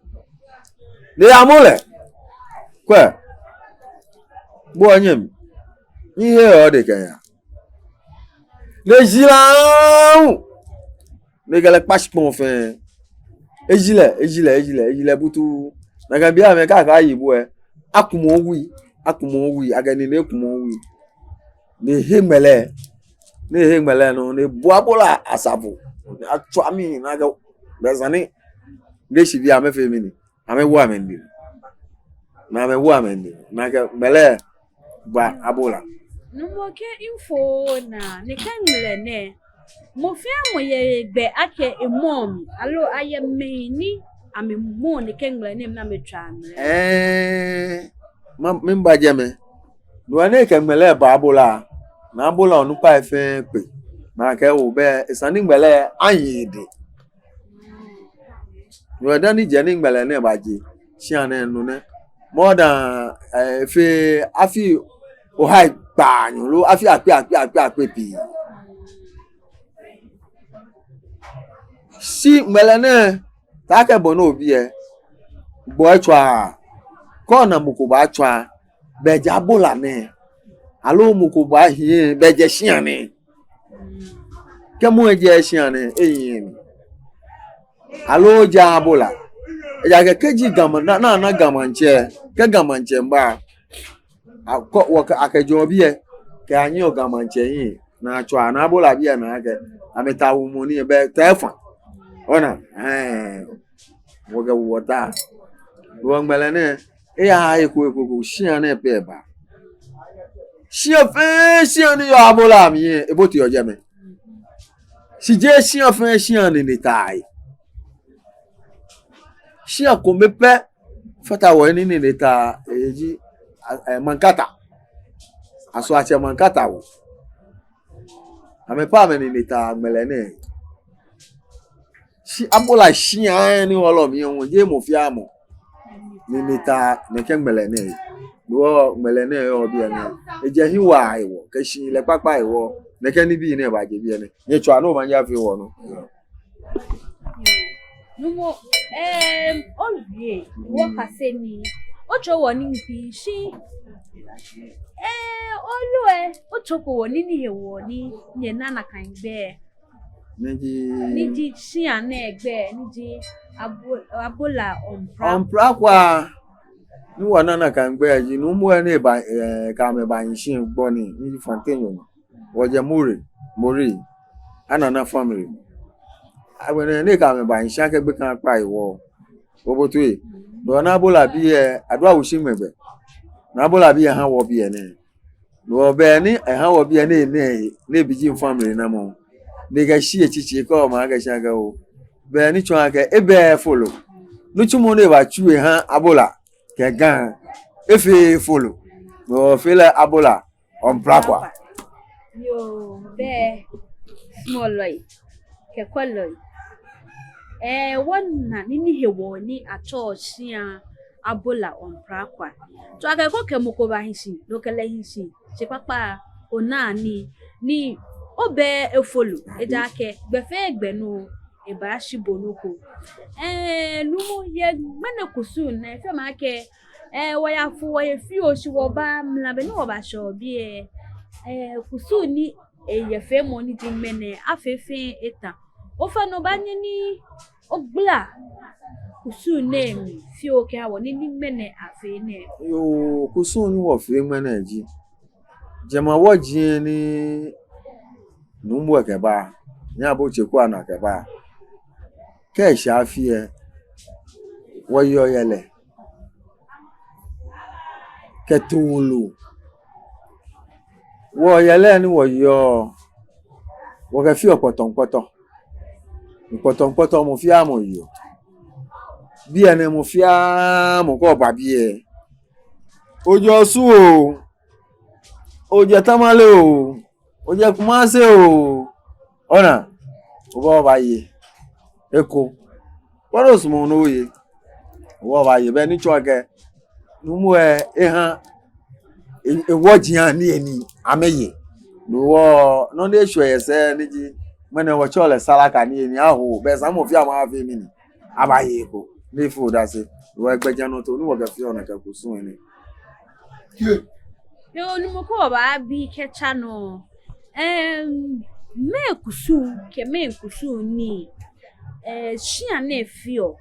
Ni amɔ lɛ. Kwɛ. Bo onyɛmi. Ni he odɛŋ kɛya. Ni eji lɛ aahu. Ni ekɛ lɛ kpa shikpɔŋ fɛɛ. Eji lɛ, eji lɛ, eji lɛ, eji lɛ butuu. Nakai bei amli kɛ akɛɛ ayi bo lɛ. Akumɔ wui, akumɔ wui, akɛ nii nɛɛ kumɔ wui. Ni ehe ŋmɛlɛ. Ni ehe ŋmɛlɛ nɔ, ni ebu Abola asafo. Ni atswa mli, ni akɛ, bɛ sane. Ŋleshi bii amɛfee mɛni. Amɛwo amɛnine. Ni amɛwo amɛnine. Ni akɛ ŋmɛlɛ ba Abola. Nuumo, kɛ mifo naa, nɛkɛ ŋmɛlɛ nɛɛ, mɔ fɛɛ mɔ yɛ hegbɛ akɛ emɔ mli, aloo ayɛ mɛi ni amɛmɔ nɛkɛ ŋmɛlɛ nɛɛ mli ni amɛtswa ŋmɛlɛ? Ɛɛ, ma, miiba jɛmɛ. No hewɔ ni ekɛ ŋmɛlɛ ba Abola, ni Abola onukpai fɛɛ kpe. Ni akɛɛ oo, bɛ esa ni ŋmɛlɛ ahi edɛŋ. No hewɔ dani ejɛ ni ŋmɛlɛ nɛɛ baje shia nɛɛ nɔ nɛ, more than, eh, efee afii ohai kpaanyɔ loo afii akpe, akpe, akpe, akpe pii. Shi ŋmɛlɛ nɛɛ, taakɛ bɔ ni obi lɛ, bo etswa, kɛ ona mɔ ko baatswa, bɛ ejɛ Abola nɛɛ. Aloo mɔ ko baahi, bɛ ejɛ shia nɛɛ. Kɛ mɔ ejɛ shia nɛɛ, ehiɛ mli. Aloo ejɛ Abola. Ejaakɛ kɛji Ga maŋ, na, na, na Ga maŋtsɛ, kɛ Ga maŋtsɛ miiba. Akɔ, wɔkɛ, akɛjɛɔ biɛ, kɛyanyiɛɔ Ga maŋtsɛ hiɛ. Ni atswa, ni Abola bii lɛ na akɛ, amɛtao mɔ ni bɛ tɛ fã. Ona, ɛɛ, wɔkɛ wɔ ta. Wɔ ŋmɛlɛ nɛɛ, eyaha he ko, he ko, he ko, shia nɛɛ pɛ eba. Shia fɛɛ shia ni yɔɔ Abola mli lɛ, eboteɔ jɛmɛ. Shi jeee shia fɛɛ shia ni nine taa yɛ. Shia kome pɛ fata wɔ ni nine taa, eji, a, ɛ, Mankata. Aso atsɛ Mankata wɔ. Amɛ pɛ amɛnine ta ŋmɛlɛ nɛɛ. Shi abola shia ni wɔlɔ mli yɔɔ, jeee mɔ fɛɛ mɔ nine ta nɛkɛ ŋmɛlɛ nɛɛ. Ni wɔ ŋmɛlɛ nɛɛ yɔɔ biɛ nɛɛ, ejɛ hiɛ waa hewɔ kɛ shihilɛ kpakpa hewɔ nɛkɛ nibii nɛɛ baje biɛ nɛɛ. Nyɛtswaa ni omanye afee wɔnɔ. Numo, em, owie, wɔkase nii, otsɔɔ wɔ nii pii shi, ee, olo ɛ, otsɔɔko wɔ nii ni hewɔ ni nyɛna nakai gbɛi. Ni ji, ni ji shia nɛɛ gbɛi, ni ji abo-, abola ɔmpra. Ɔmpra kwa. Ni wɔna nakai gbɛi ji, numo ɛ ni ba, ee, kɛ amɛ bahi shi gbɔ ni, ni ji Fantenyo ni. Wɔjɛ Mori, Mori, Anana family. Agbɛnɛ ni kɛ amɛ bahi shi akɛ gbekɛ kpakpa hewɔ, obote. Ni wɔna abola bii ɛ, aduawu shi ŋmɛ gbɛ. Ni abola bii ɛ ha wɔ biɛ nɛɛ. Ni wɔ be ni eha wɔ biɛ nɛɛ, nɛɛ, nɛɛ bi ji family namɔ. Ni kɛ shi etsitsi kɛ oma kɛ shi akɛ oo. Be ni tsɔɔ akɛ ebɛ folo. Nitsumɔ ni ebatsu eha abola kɛ Ga, efee folo. Ni wɔfee lɛ abola ɔmpra kwa. Yoo, bɛ, small lɔi, kɛ kwɛlɔi. Ee, wɔna nii ni hewɔ ni atsɛɔ shia abola ɔmpra kwa. Tsɔɔ akɛ ko kɛ mɔ ko bahi shi, ni okɛ lɛ hi shi, shi kpakpa, ona nii, ni obɛ efolo, ejaakɛ gbɛ fɛɛ gbɛ nɔ ebaashi bo nɔ ko. Ee, numo, yɛ ŋmɛnɛ kusum nɛɛ, efeɔ mi akɛ, ee, wɔyafo wɔhe fioo shi wɔba mla be ni wɔbashɛ biɛ. Ee, kusum ni eyɛ feemɔ ni ji ŋmɛnɛ afee fɛɛ eta. Ofainɛ obaanyɛ ni ogbala kusum nɛɛ mli fioo kɛha wɔ nii ni ŋmɛnɛ afee nɛɛ. Yoo, kusum ni wɔfee ŋmɛnɛ ji, jemawɔji ni Nuumo ɛ kɛba, ni Abo Tseku Anaa kɛba. Kɛ eshɛ afi ɛ, wɔyeɔ yɛlɛ kɛ toolo. Wɔyɛlɛ ni wɔyeɔ, wɔkɛfeɔ kpɔtɔŋkpɔtɔ. Kpɔtɔŋkpɔtɔ mɔ fɛɛ mɔ yeɔ. Biɛ nɛɛ mɔ fɛɛ mɔ kɛ oba biɛ, ojɛ Osu oo, ojɛ Tamale oo, ojɛ Kumasi oo, ona, oba obaye eko. Bɔ ni osumɔɔ ni oye, oba obaye. Bɛ ni tsɔɔ akɛ Nuumo ɛ eha e-, ewɔji ɛ niyenii amɛye. No hewɔ nɔ ni eshwɛ yɛ sɛɛ ni ji, ŋmɛnɛ wɔtsɛɔ lɛ salaka niyenii aho. Bɛ esa mɔ fɛɛ mɔ afee mɛni? Abaye eko ni efee odase. Wɔ gbɛjianɔtoo ni wɔkɛfeɔ nɛkɛ kusum nɛɛ. Yoo, Nuumo, kɛ wɔbaabi kɛtsa nɔ, em, mɛɛ kusum kɛ mɛɛ kusum ni, eh, shia nɛɛ feɔ?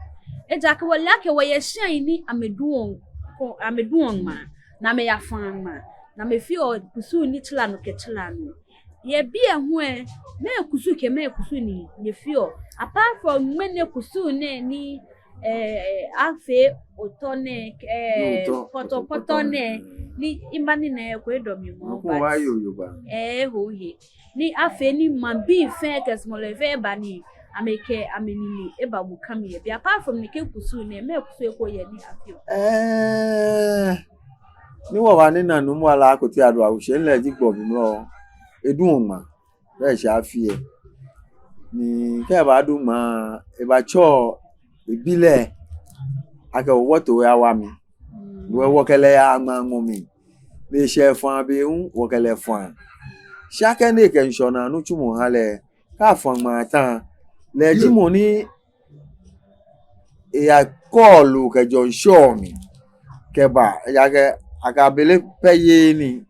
Ejaakɛ wɔle akɛ wɔyɛ shiai ni amɛduɔ, amɛduɔ ŋmaa, ni amɛyafaa ŋmaa, ni amɛfeɔ kusum ni tsla nɔ kɛ tsla nɔ. Yɛ biɛ hu ɛ, mɛɛ kusum kɛ mɛɛ kusum ni nyɛfeɔ? Apart from ŋmɛnɛ kusum nɛɛ ni, eh, afee otɔ nɛɛ, eh, otɔ, pɔtɔpɔtɔ, pɔtɔpɔtɔ nɛɛ, mm, ni mba ni nɛɛ ko edɔ mi mɔ, but, eh, eho he. Ni afee ni maŋbii fɛɛ kɛ smɔlɔi fɛɛ ba ni amɛkɛ amɛnine eba mɔ kami yɛ biɛ. Apart from nɛkɛ kusum nɛɛ, mɛɛ kusum eko yɛ ni afeɔ? Eh, ni wɔba ni na Nuumo Alaa Akote Adu Awushe, lɛ ji gbɔbimlɔ, eduɔ ŋmaa, kɛ eshɛ afi ɛ. Ni kɛ ebaadu ŋmaa, ebatsɛɔ ebi lɛ akɛ oo, wɔto oyawa mi. Ni wɔ, wɔkɛ lɛ yaa ŋmaa ŋmɔ mli. Ni eshɛ efaa be hu, wɔkɛ lɛ faa. Shi akɛni ekɛ ŋshɔnaa nitsumɔ ha lɛ, kɛ afã ŋmaa ta, lɛ ji mɔ ni eya kɔɔlu kɛjɛɔ ŋshɔ mli kɛba, ejaakɛ akɛ abele pɛ yeee nii.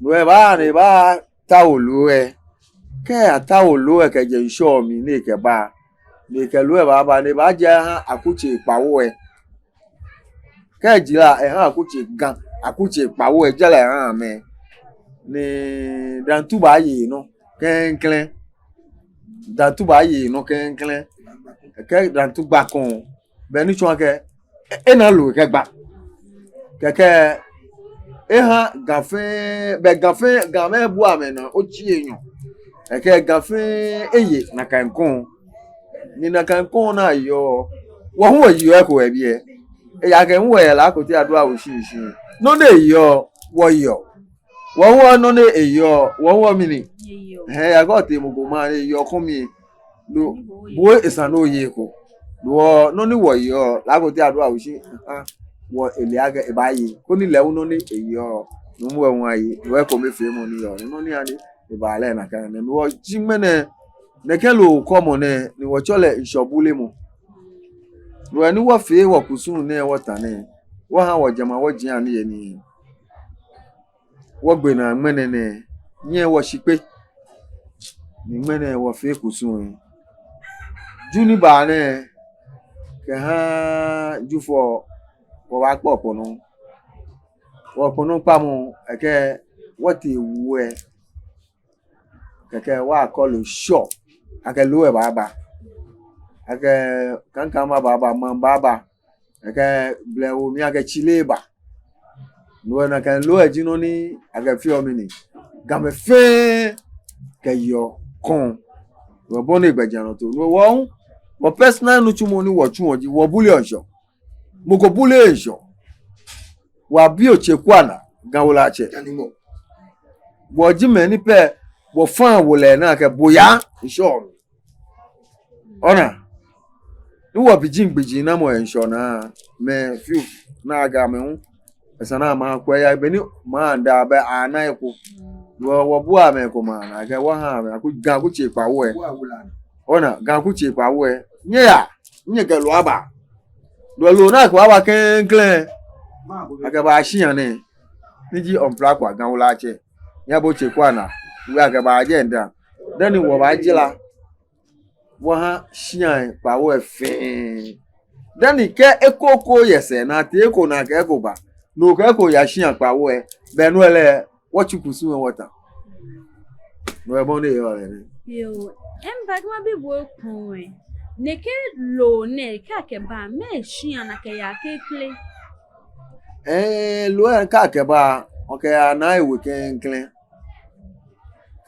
No hewɔ ebaaya ni ebaatao loo ɛ. Kɛ atao loo ɛ kɛjɛ ŋshɔ mli ni ekɛba, ni ekɛ loo ɛ baaba ni ebaajɛ aha akutsei kpawo ɛ. Kɛ ejla, eha akutsei, Ga akutsei kpawo ɛ, ejla eha amɛ. Ni dantu baaye nɔ klɛŋklɛŋ. Dantu baaye nɔ klɛŋklɛŋ. Kɛ dantu gba kɔŋ, bɛ ni tsɔɔ akɛ e-, ena loo kɛgba. Kɛkɛ eha Ga fɛɛ, bɛ Ga fɛɛ, Gamɛi ebu amɛnaa otsi enyɔ. Kɛkɛ Ga fɛɛ eye nakai kɔŋ. Ni nakai kɔŋ ni ayeɔ, wɔ hu wɔyeɔ eko yɛ biɛ. Ejaakɛ hu wɔyɛ Alaa Akote Adu Awushe shishi. Nɔ ni eyeɔ, wɔyeɔ. Wɔ hu wɔ nɔ ni eyɔɔ, wɔ hu wɔ mɛni. Eyɔɔ. Hɛɛ, ejaakɛ otee mɔ ko maŋ ni eyɔɔ kɔmi. No, bo esa ni oye eko. No, nɔ ni wɔyeɔ, lɛ eko tee aduawu shi. Aha. Wɔ ele akɛ ebaaye. Koni lɛ hu nɔ ni eyɔɔ, no mɔ hu aye. No ekomefeemɔ ni yɔɔ. Nɔ ni ani, ebaa lɛ nakai nɛɛ. No ji ŋmɛnɛ, nɛkɛ loo kɔmɔ nɛɛ, ni wɔtsɛɔ lɛ ŋshɔ bulemɔ. No ni wɔfee wɔkusum nɛɛ wɔta nɛɛ. Wɔha wɔjɛmɛ wɔji ani yɛ ni. Wɔgbe naa ŋmɛnɛ nɛɛ, nyɛ wɔshi kpee. Ni ŋmɛnɛ wɔfee kusum. Ju ni baa nɛɛ, kɛha Jufɔ, wɔbaakpa okpɔlɔ. Okpɔlɔ kpamɔ, ekɛ wɔtee wuɛ. Kɛkɛ wɔkɔ loo shɔ. Akɛ loo lɛ baaba. Akɛ kaŋkaŋma baaba, maŋ baaba. Akɛ blɛoo mli akɛ tsile ba. No lɛ nakai loo lɛ ji nɔ ni akɛfeɔ mɛni. Gamɛi fɛɛ kɛyeɔ kɔŋ. Wɔ bɔ ni gbɛjianɔtoo. No wɔ hu, wɔ personal nitsumɔ ni wɔtsuɔ ji, wɔbuleɔ ŋshɔ. Mɔ ko buleee ŋshɔ. Wɔbi Otse Kwei Anaa, Ga Wulɔmɔ tsɛ. Wɔji mɛi ni pɛ, wɔfã wɔlɛ naa kɛ bo yaa ŋshɔ mli. Ona, ni wɔbi ji ŋgbeji namɔ yɛ ŋshɔ naa, mɛi fioo naa Gamɛi hu. Esa ni amɛkwɛ ya, be ni maŋ da bɛ ana eko. Wɔ, wɔbua amɛ eko maŋ naa, kɛ wɔha amɛ, aku, Ga akutsei kpawo lɛ. Ona, Ga akutsei kpawo lɛ. Nyɛyaa, nyɛkɛ loo aba. Loo, loo ni akɛbaaba klɛŋklɛŋ. Akɛbaa shia nɛɛ. Ni ji Ɔmprakwa Ga Wulɔmɔ tsɛ. Nyɛbo Otse Kwei Anaa. Wɔ akɛbaa jɛ nda. Dani wɔbaa jira. Wɔha shia kpawo lɛ fɛɛ. Dani kɛ eko ko yɛ sɛɛ naa tee eko naa kɛ eko ba. No kɛ eko ya shia kpawo lɛ. Be no lɛ. Wɔtsu kusum lɛ wɔta. No lɛ bɔ ni eyɔɔ lɛ nɛ. Yoo, embag mabi bo ekoŋŋ. Nɛkɛ loo nɛɛ kɛ akɛba, mɛɛ shia ni akɛyaa klɛŋklɛŋ? Ɛɛ, loo lɛ kɛ akɛba, wɔkɛyaa Naa Ewe klɛŋklɛŋ.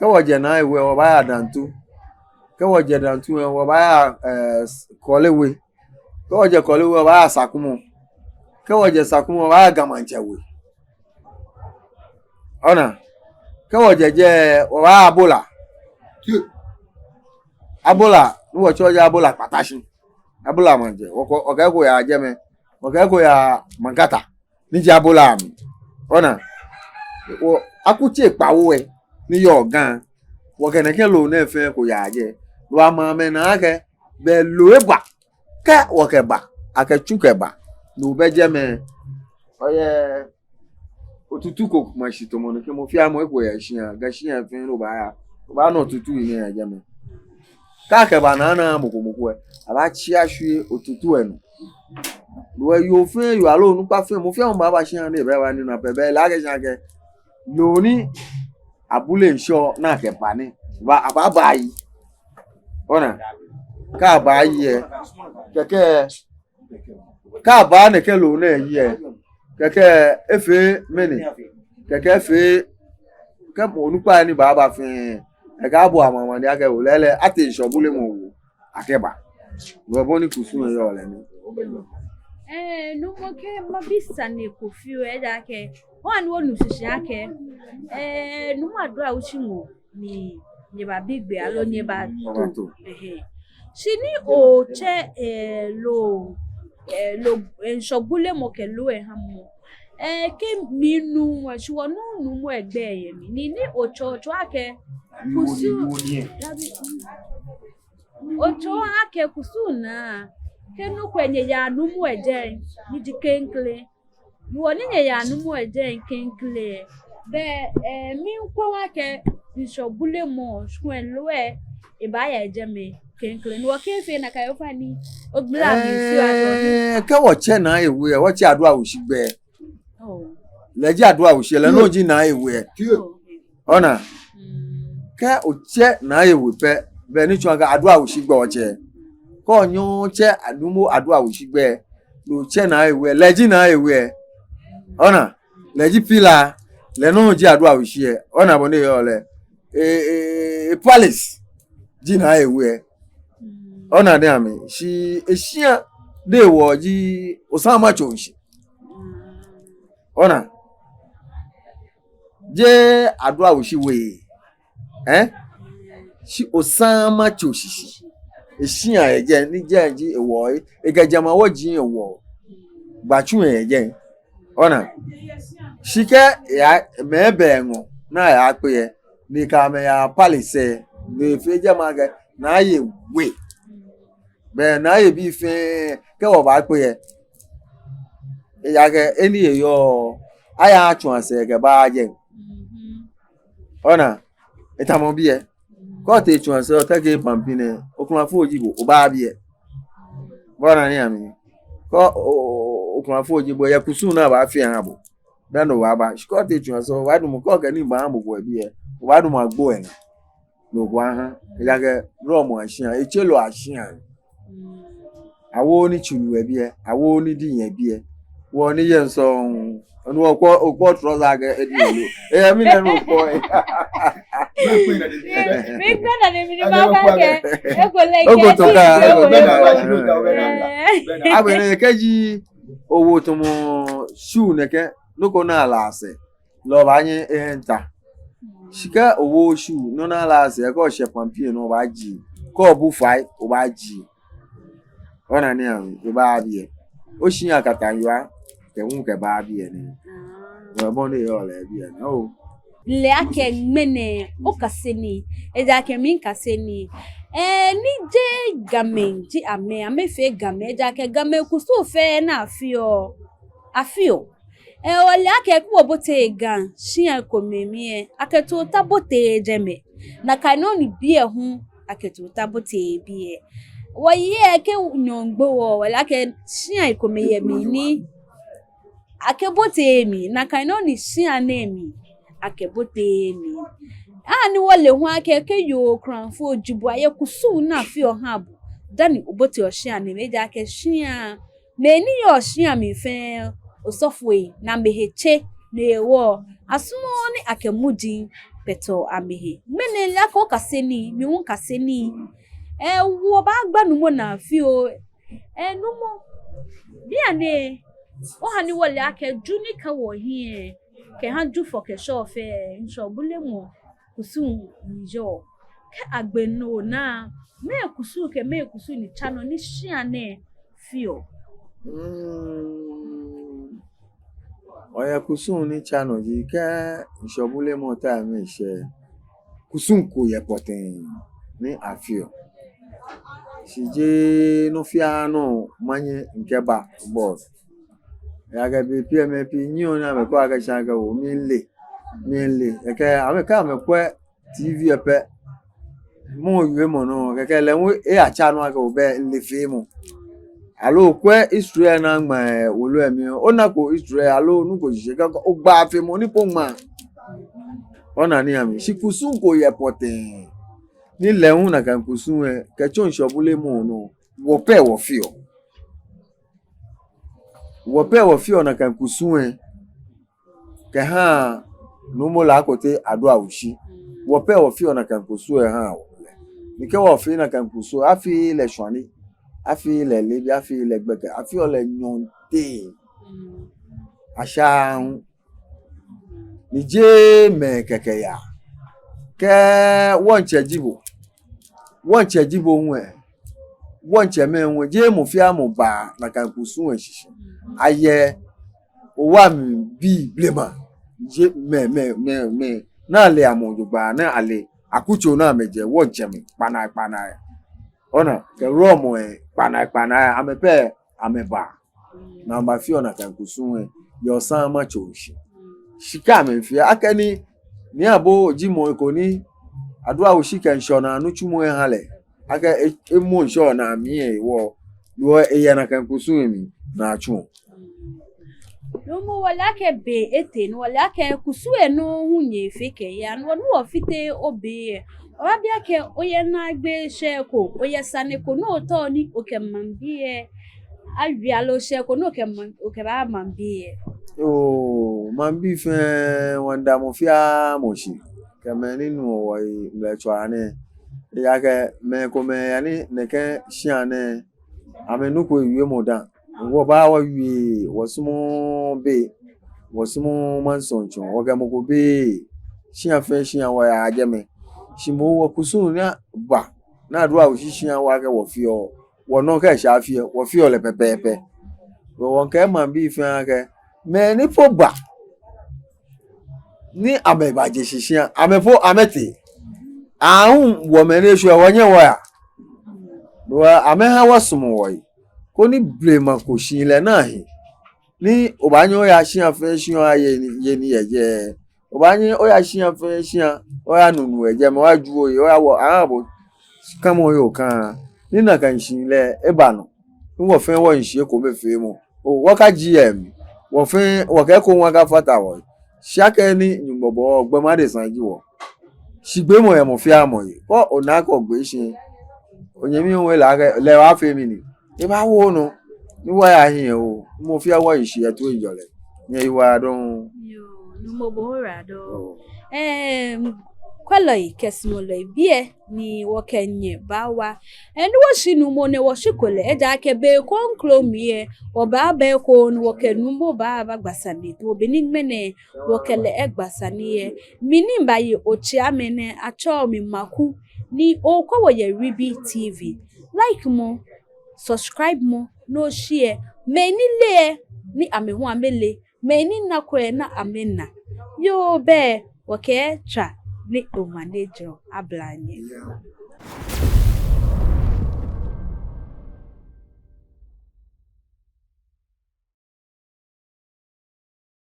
Kɛ wɔjɛ Naa Ewe, wɔbaaya Dantu. Kɛ wɔjɛ Dantu lɛ, wɔbaaya, ɛɛ, Kɔle We. Kɛ wɔjɛ Kɔle We, wɔbaaya Sakumɔ. Kɛ wɔjɛ Sakumɔ, wɔbaaya Ga Maŋtsɛ We. Ona, kɛ wɔjɛ jɛi, wɔbaaya Abola. Abola, ni wɔtsɛɔ jɛi Abola Kpatashi. Abola Maŋtsɛ, wɔkɔ, wɔkɛ eko yaa jɛmɛ, wɔkɛ eko yaa Maŋkata, ni ji Abola mli. Ona, wɔ akutsei kpawo lɛ, ni yɔɔ Ga, wɔkɛ nɛkɛ loo nɛɛ fɛɛ eko yaa jɛi, ni wɔma amɛna akɛ, be loo lɛ ba, kɛ wɔkɛba, akɛ tsu kɛba, no bɛ jɛmɛ, ɔyɛ, otutu ko ma shi tamɔ nɛkɛ mɔ fɛɛ mɔ eko yɛ shia, Ga shia fɛɛ ni obaaya, obaana otutu lɛ ni yɛ jɛmɛ. Kɛ akɛba naa ni mɔ ko mɔ ko lɛ, abaatsi ashwie otutu lɛ nɔ. Loo lɛ yoo fɛɛ yoo aloo onukpa fɛɛ, mɔ fɛɛ mɔ baaba shia ni ebaaba ni ena pɛ, belɛ akɛ shia kɛ. Loo ni abule ŋshɔ ni akɛba nɛɛ, ba, abaaba yi. Ona, kɛ aba yi lɛ, kɛkɛ, kɛ aba nɛkɛ loo nɛɛ yi lɛ, kɛkɛ efee mɛni, kɛkɛ efee, kɛ onukpai ni baaba fɛɛ, ekɛ abo amama ni akɛ oo lɛɛlɛŋ, atee ŋshɔ bulemɔ wɔ, akɛba. Wɔ bɔ ni kusum lɛ yɔɔ lɛ nɛ. Ɛɛ, Nuumo, kɛ mabi sane ko fioo, ejaakɛ, wɔ ni wɔnu shishi akɛ, ɛɛ, Nuumo, aduawushimɔ ni nyɛbabi gbɛ aloo nyɛbato. Wɔbato. Ɛhɛɛ. Shi ni otsɛ, ɛɛ, loo, ɛɛ, loo, ɛɛ, ŋshɔ bulemɔ kɛ loo lɛ hamɔ. Ɛɛ, kɛ minu wɔ shi wɔnu Nuumo lɛ gbɛi yɛ mli. Ni, ni otsɔɔ, otsɔɔ akɛ kusum. Dabi. Otsɔɔ akɛ kusum naa. Kɛ nɔ ko lɛ nyɛyaa Nuumo lɛ jɛi. Ni ji klɛŋklɛŋ. Ni wɔ ni nyɛyaa Nuumo lɛ jɛi klɛŋklɛŋ. Be, ɛɛ, miikwɛ akɛ ŋshɔ bulemɔ, shikpɔŋ loo lɛ, ebaaya jɛmɛ klɛŋklɛŋ. Ni wɔkɛ fɛɛ nakai ofainɛ, ogbala mli shi wa jɔ ni. Ɛɛ, kɛ wɔtsɛ Naa Ewe lɛ, wɔtsɛ aduawushi gbɛ. Oh. Lɛ ji aduawushi, lɛ nɔ ji Naa Ewe lɛ. Oh, okay. Ona. Mm. Kɛ otsɛ Naa Ewe pɛ, be ni tsɔɔ akɛ aduawushi gbɛ otsɛ. Kɛ onyɛɛɛ otsɛ Nuumo aduawushi gbɛ, ni otsɛ Naa Ewe lɛ, lɛ ji Naa Ewe lɛ. Ona, lɛ ji pillar, lɛ nɔ ji aduawushi lɛ. Ona bɔ ni eyɔɔ lɛ. Ee, ee, ee, palace ji Naa Ewe lɛ. Mm. Ona de ami, shi eshia de wɔ ji Osamatsoŋshi. Mm. Ona. Jeee Aduawoshi We. Eh? Shi Osama Tso shishi. Eshia yɛ jɛi, ni jɛi ji ewɔ, ekɛ jɛmawɔji ewɔ. Gbatsu yɛ jɛi. Ona. Shi kɛ ya mɛi bɛ ŋɔɔ ni yakpe yɛ. Ni kɛ amɛ ya palace. Ni efee jɛmɛ akɛ Naaye We. Bɛ Naaye bii fɛɛ kɛ wɔbaakpe yɛ. Ejaakɛ he ni eyɔɔ, ayaatsu asɛɛ kɛba jɛi. Ona, etamɔ biɛ. Kɛ otee tsu asɛɛ, otee kɛ pampi nɛɛ, okulafo ji bo, oba biɛ. Bo ona nii ami. Kɛ o, o, o, okulafo ji bo, yɛ kusum ni abaafee aha bo. Dani obaaba. Shi kɛ otee tsu asɛɛ, obaadamɔ kɛ okɛ nii baaha mɔ ko yɛ biɛ. Obaadamɔ agbo yɛ naa. Nɔ ko aha. Ejaakɛ Rɔmɔ ashia, etselɔ ashia. Awo ni tsuru yɛ biɛ, awo ni diŋ yɛ biɛ. Wɔ ni yɛ ŋsɔŋ, onu okɔ, okɔ trouser kɛ edi olo. Eh, mi nɛ nɔ ko. Mi, mi gbɛ na ni mi ni ma ka kɛ. Eko lɛ Oko kɛ to ti ka, se eko wo to ye ka. Wo. Agbɛnɛ kɛji owo tamɔ shoe nɛkɛ, nɔ ko ni ala sɛɛ. Lɛ obaanyɛ e-enter. Shi kɛ owo shoe, nɔ ni ala sɛɛ, kɛ oshɛ pampi nɔ obaaji. Kɛ obu fai, obaaji. Ona nii ami, ebaa biɛ. Oshia Katanyua, kɛ hu kɛba biɛ nɛɛ. Wɔ bɔ ni eyɔɔ lɛ biɛ nɛɛ. Oo. Lɛ akɛ ŋmɛnɛ, okase nii, ejaakɛ mikase nii. Eh, ni jeee Gamɛi ji amɛ, amɛfee Gamɛi, ejaakɛ Gamɛi kusum fɛɛ ni afeɔ, afeɔ. Eh, wɔle akɛ kɛ wɔbote Ga shia komɛi mli lɛ, akɛ toota bote jɛmɛ. Nakai nɔŋŋ ni biɛ hu, akɛ toota bote biɛ. Wɔyɛ kɛ nyɔɔŋ gbo wɔ, wɔle akɛ shia komɛi yɛ mli ni akɛ bote mli, nakai nɔŋŋ ni shia nɛɛ mli, akɛ bote mli. Ani wɔle hu akɛ kɛ yoo okulafo ji bo, ayɛ kusum ni afeɔ aha bo dani obote shia nɛɛ mli, ejaakɛ shia mɛi ni yɔɔ shia mli fɛɛ, osɔfoi ni amɛhe tse, no hewɔ asumɔɔɔ ni akɛ muji kpɛtɛɔ amɛhe. Ŋmɛnɛ lɛ akɛ okase nii, mi hu mikase nii. Eh, wɔbaagba Nuumo naa fioo. Eh, Nuumo, bianɛ, oha ni wɔle akɛ Ju ni ka wɔhiɛ, kɛha Jufɔ kɛ Shɔ fɛɛ, ŋshɔ bulemɔ kusum ni yɔɔ. Kɛ agbɛnɛ ona, mɛɛ kusum kɛ mɛɛ kusum ni tsa nɔ ni shia nɛɛ feɔ? Mm, wɔyɛ kusum ni tsa nɔ ji kɛ ŋshɔ bulemɔ time shɛ, kusum ko yɛ pɔtɛɛ ni afeɔ. Shi jeee nɔ fɛɛ nɔ manyɛ mikɛba board. Ejaakɛ bei pii mɛi pii nyiɛɔ ni amɛkɛɔ akɛ shia kɛ wo, mile, mile. Ekɛ amɛ kɛ amɛkwɛ T V lɛ pɛ, mɔ wiemɔ nɔ, kɛkɛ lɛ hu eyatsa nɔ akɛ obɛ nilefeemɔ. Aloo okwɛ history ni aŋma yɛ wolo lɛ mli, onako history aloo nɔ ko shishi kɛkɛ ogbaa feemɔ ni po ŋma. Ona nii ami, shi kusum ko yɛ pɔtɛɛ. Ni lɛ hu nakai kusum lɛ, kɛtsɔ ŋshɔ bulemɔ nɔ, wɔ pɛ wɔfeɔ. Wɔ pɛ wɔfeɔ nakai kusum lɛ kɛha Nuumo Laa Kotey Aduawoshi. Wɔ pɛ wɔfeɔ nakai kusum lɛ haa wɔ. Ni kɛ wɔfee nakai kusum lɛ, afeee lɛ shwane, afeee lɛ leebi, afeee lɛ gbɛkɛ, afeɔ lɛ nyɔɔŋteŋ. Ashaŋ. Ni jeee mɛi kɛkɛ yaa. Kɛ wɔŋtsɛ ji bo, wɔŋtsɛ ji bo hu lɛ, wɔŋtsɛmɛi hu lɛ, jeee mɔ fɛɛ mɔ baa nakai kusum lɛ shishi. Ayɛ owa mli bii blema. Jeee mɛi, mɛi, mɛi, mɛi ni ale amɛ jogbaŋŋ, ni ale akutso ni amɛjɛ, wɔŋtsɛmɛi kpanaa kpanaa. Ona, kɛ Rɔmɔi kpanaa kpanaa, amɛ pɛ amɛbaa. Ni amɛbafeɔ nakai kusum lɛ yɛ Osama Tso shishi. Shi kɛ amɛmiifee, akɛni Nii Abo ji mɔ ko ni Aduawoshi kɛ ŋshɔnaa nitsumɔ lɛ ha lɛ, akɛ e, emɔ ŋshɔnaa mli lɛ hewɔ, hewɔ eyɛ nakai kusum lɛ mli ni atsuɔ. Nuumo, wɔle akɛ be etee ni wɔle akɛ kusum lɛ nɔŋŋ hu nyɛfee kɛyaa, ni wɔ ni wɔfite obe lɛ, wɔbaabi akɛ oyɛ naagbee shɛɛ ko, oyɛ sane ko ni otaoɔ ni okɛ maŋbii lɛ awie aloo shɛɛ ko ni okɛ maŋ, okɛbaa maŋbii lɛ? Yoo, maŋbii fɛɛ, wɔmiida mɔ fɛɛ mɔ shi, kɛ mɛi ni nuɔ wɔhe ŋmlɛtswaa nɛɛ. Ejaakɛ mɛi komɛi yaa ni nɛkɛ shia nɛɛ, amɛnuko wiemɔ dã. Wɔbaa wɔwie, wɔsumɔɔɔ be. Wɔsumɔɔɔ maŋsɔɔtsɔɔ, wɔkɛ mɔ ko bɛ shia fɛɛ shia wɔyaa jɛmɛ. Shi moŋ wɔkusum ni aba, ni adu awo shi shia wɔkɛ wɔfeɔ, wɔnɔ kɛ eshɛ afi lɛ, wɔfeɔ lɛ pɛpɛɛpɛ. Wɔ wɔkɛɛ maŋbii fɛɛ akɛ, mɛi ni po ba ni amɛbaje shi shia, amɛ po amɛtee. Aahu wɔ mɛi ni eshwɛ wɔnyɛ wɔya. Wɔ amɛha wɔsumɔ wɔhe. Koni blema ko shihilɛ ni ahi, ni obaanyɛ oya shia fɛɛ shia oyaye nii yɛ jɛi. Obaanyɛ oya shia fɛɛ shia oyanu nu yɛ jɛmɛ, oyaju ohe, oyawo, aha bo kamɔ ohe oka. Ni nakai shihilɛ eba nɔ. Ni wɔ fɛɛ wɔhi shi ekomefeemɔ. Oo, wɔkaji yɛ mli. Wɔ fɛɛ wɔkɛ eko wɔkafata wɔhe. Shi akɛni Nyɔŋmɔ bɔ wɔ, gbɔmɔ adesa ji wɔ. Shigbeemɔ yɛ mɔ fɛɛ mɔ he. Kɛ ona akɛ ogbee shi, onyɛmi hu ele akɛ lɛ ebaafee mɛni? Ebaawo onɔ. Ni wɔya hiɛ oo. Mɔ fɛɛ wɔhi shi yɛ toiŋjɔlɛ. Nyɛyiwaladɔŋŋ. Yoo, Nyɔŋmɔ bɔ wɔ yiwaladɔŋŋ. Oo. Em, kwɛlɔi kɛ sumɔlɔi, biɛ ni wɔkɛ nyɛ baawa. Enu wɔshi nuumo nɛɛ wɔshiko lɛ, ejaakɛ be kroko mli lɛ, wɔbaaba ekoŋŋ ni wɔkɛ nuumo baaba gba sane. Tamɔ bɔ ni ŋmɛnɛ wɔkɛ lɛ egba sane lɛ. Mi ni mibaye otsiamɛ nɛɛ, atsɛɔ mi Maku, ni okwɛɔ wɔ yɛ Ribi T V. Likemɔ, subscribemɔ, ni oshare. Mɛi ni leee lɛ, ni amɛ hu amɛle. Mɛi ni nako lɛ, ni amɛna. Yoo, bɛ wɔkɛɛ tswa ni omanye ajɔ, abla nyɛ.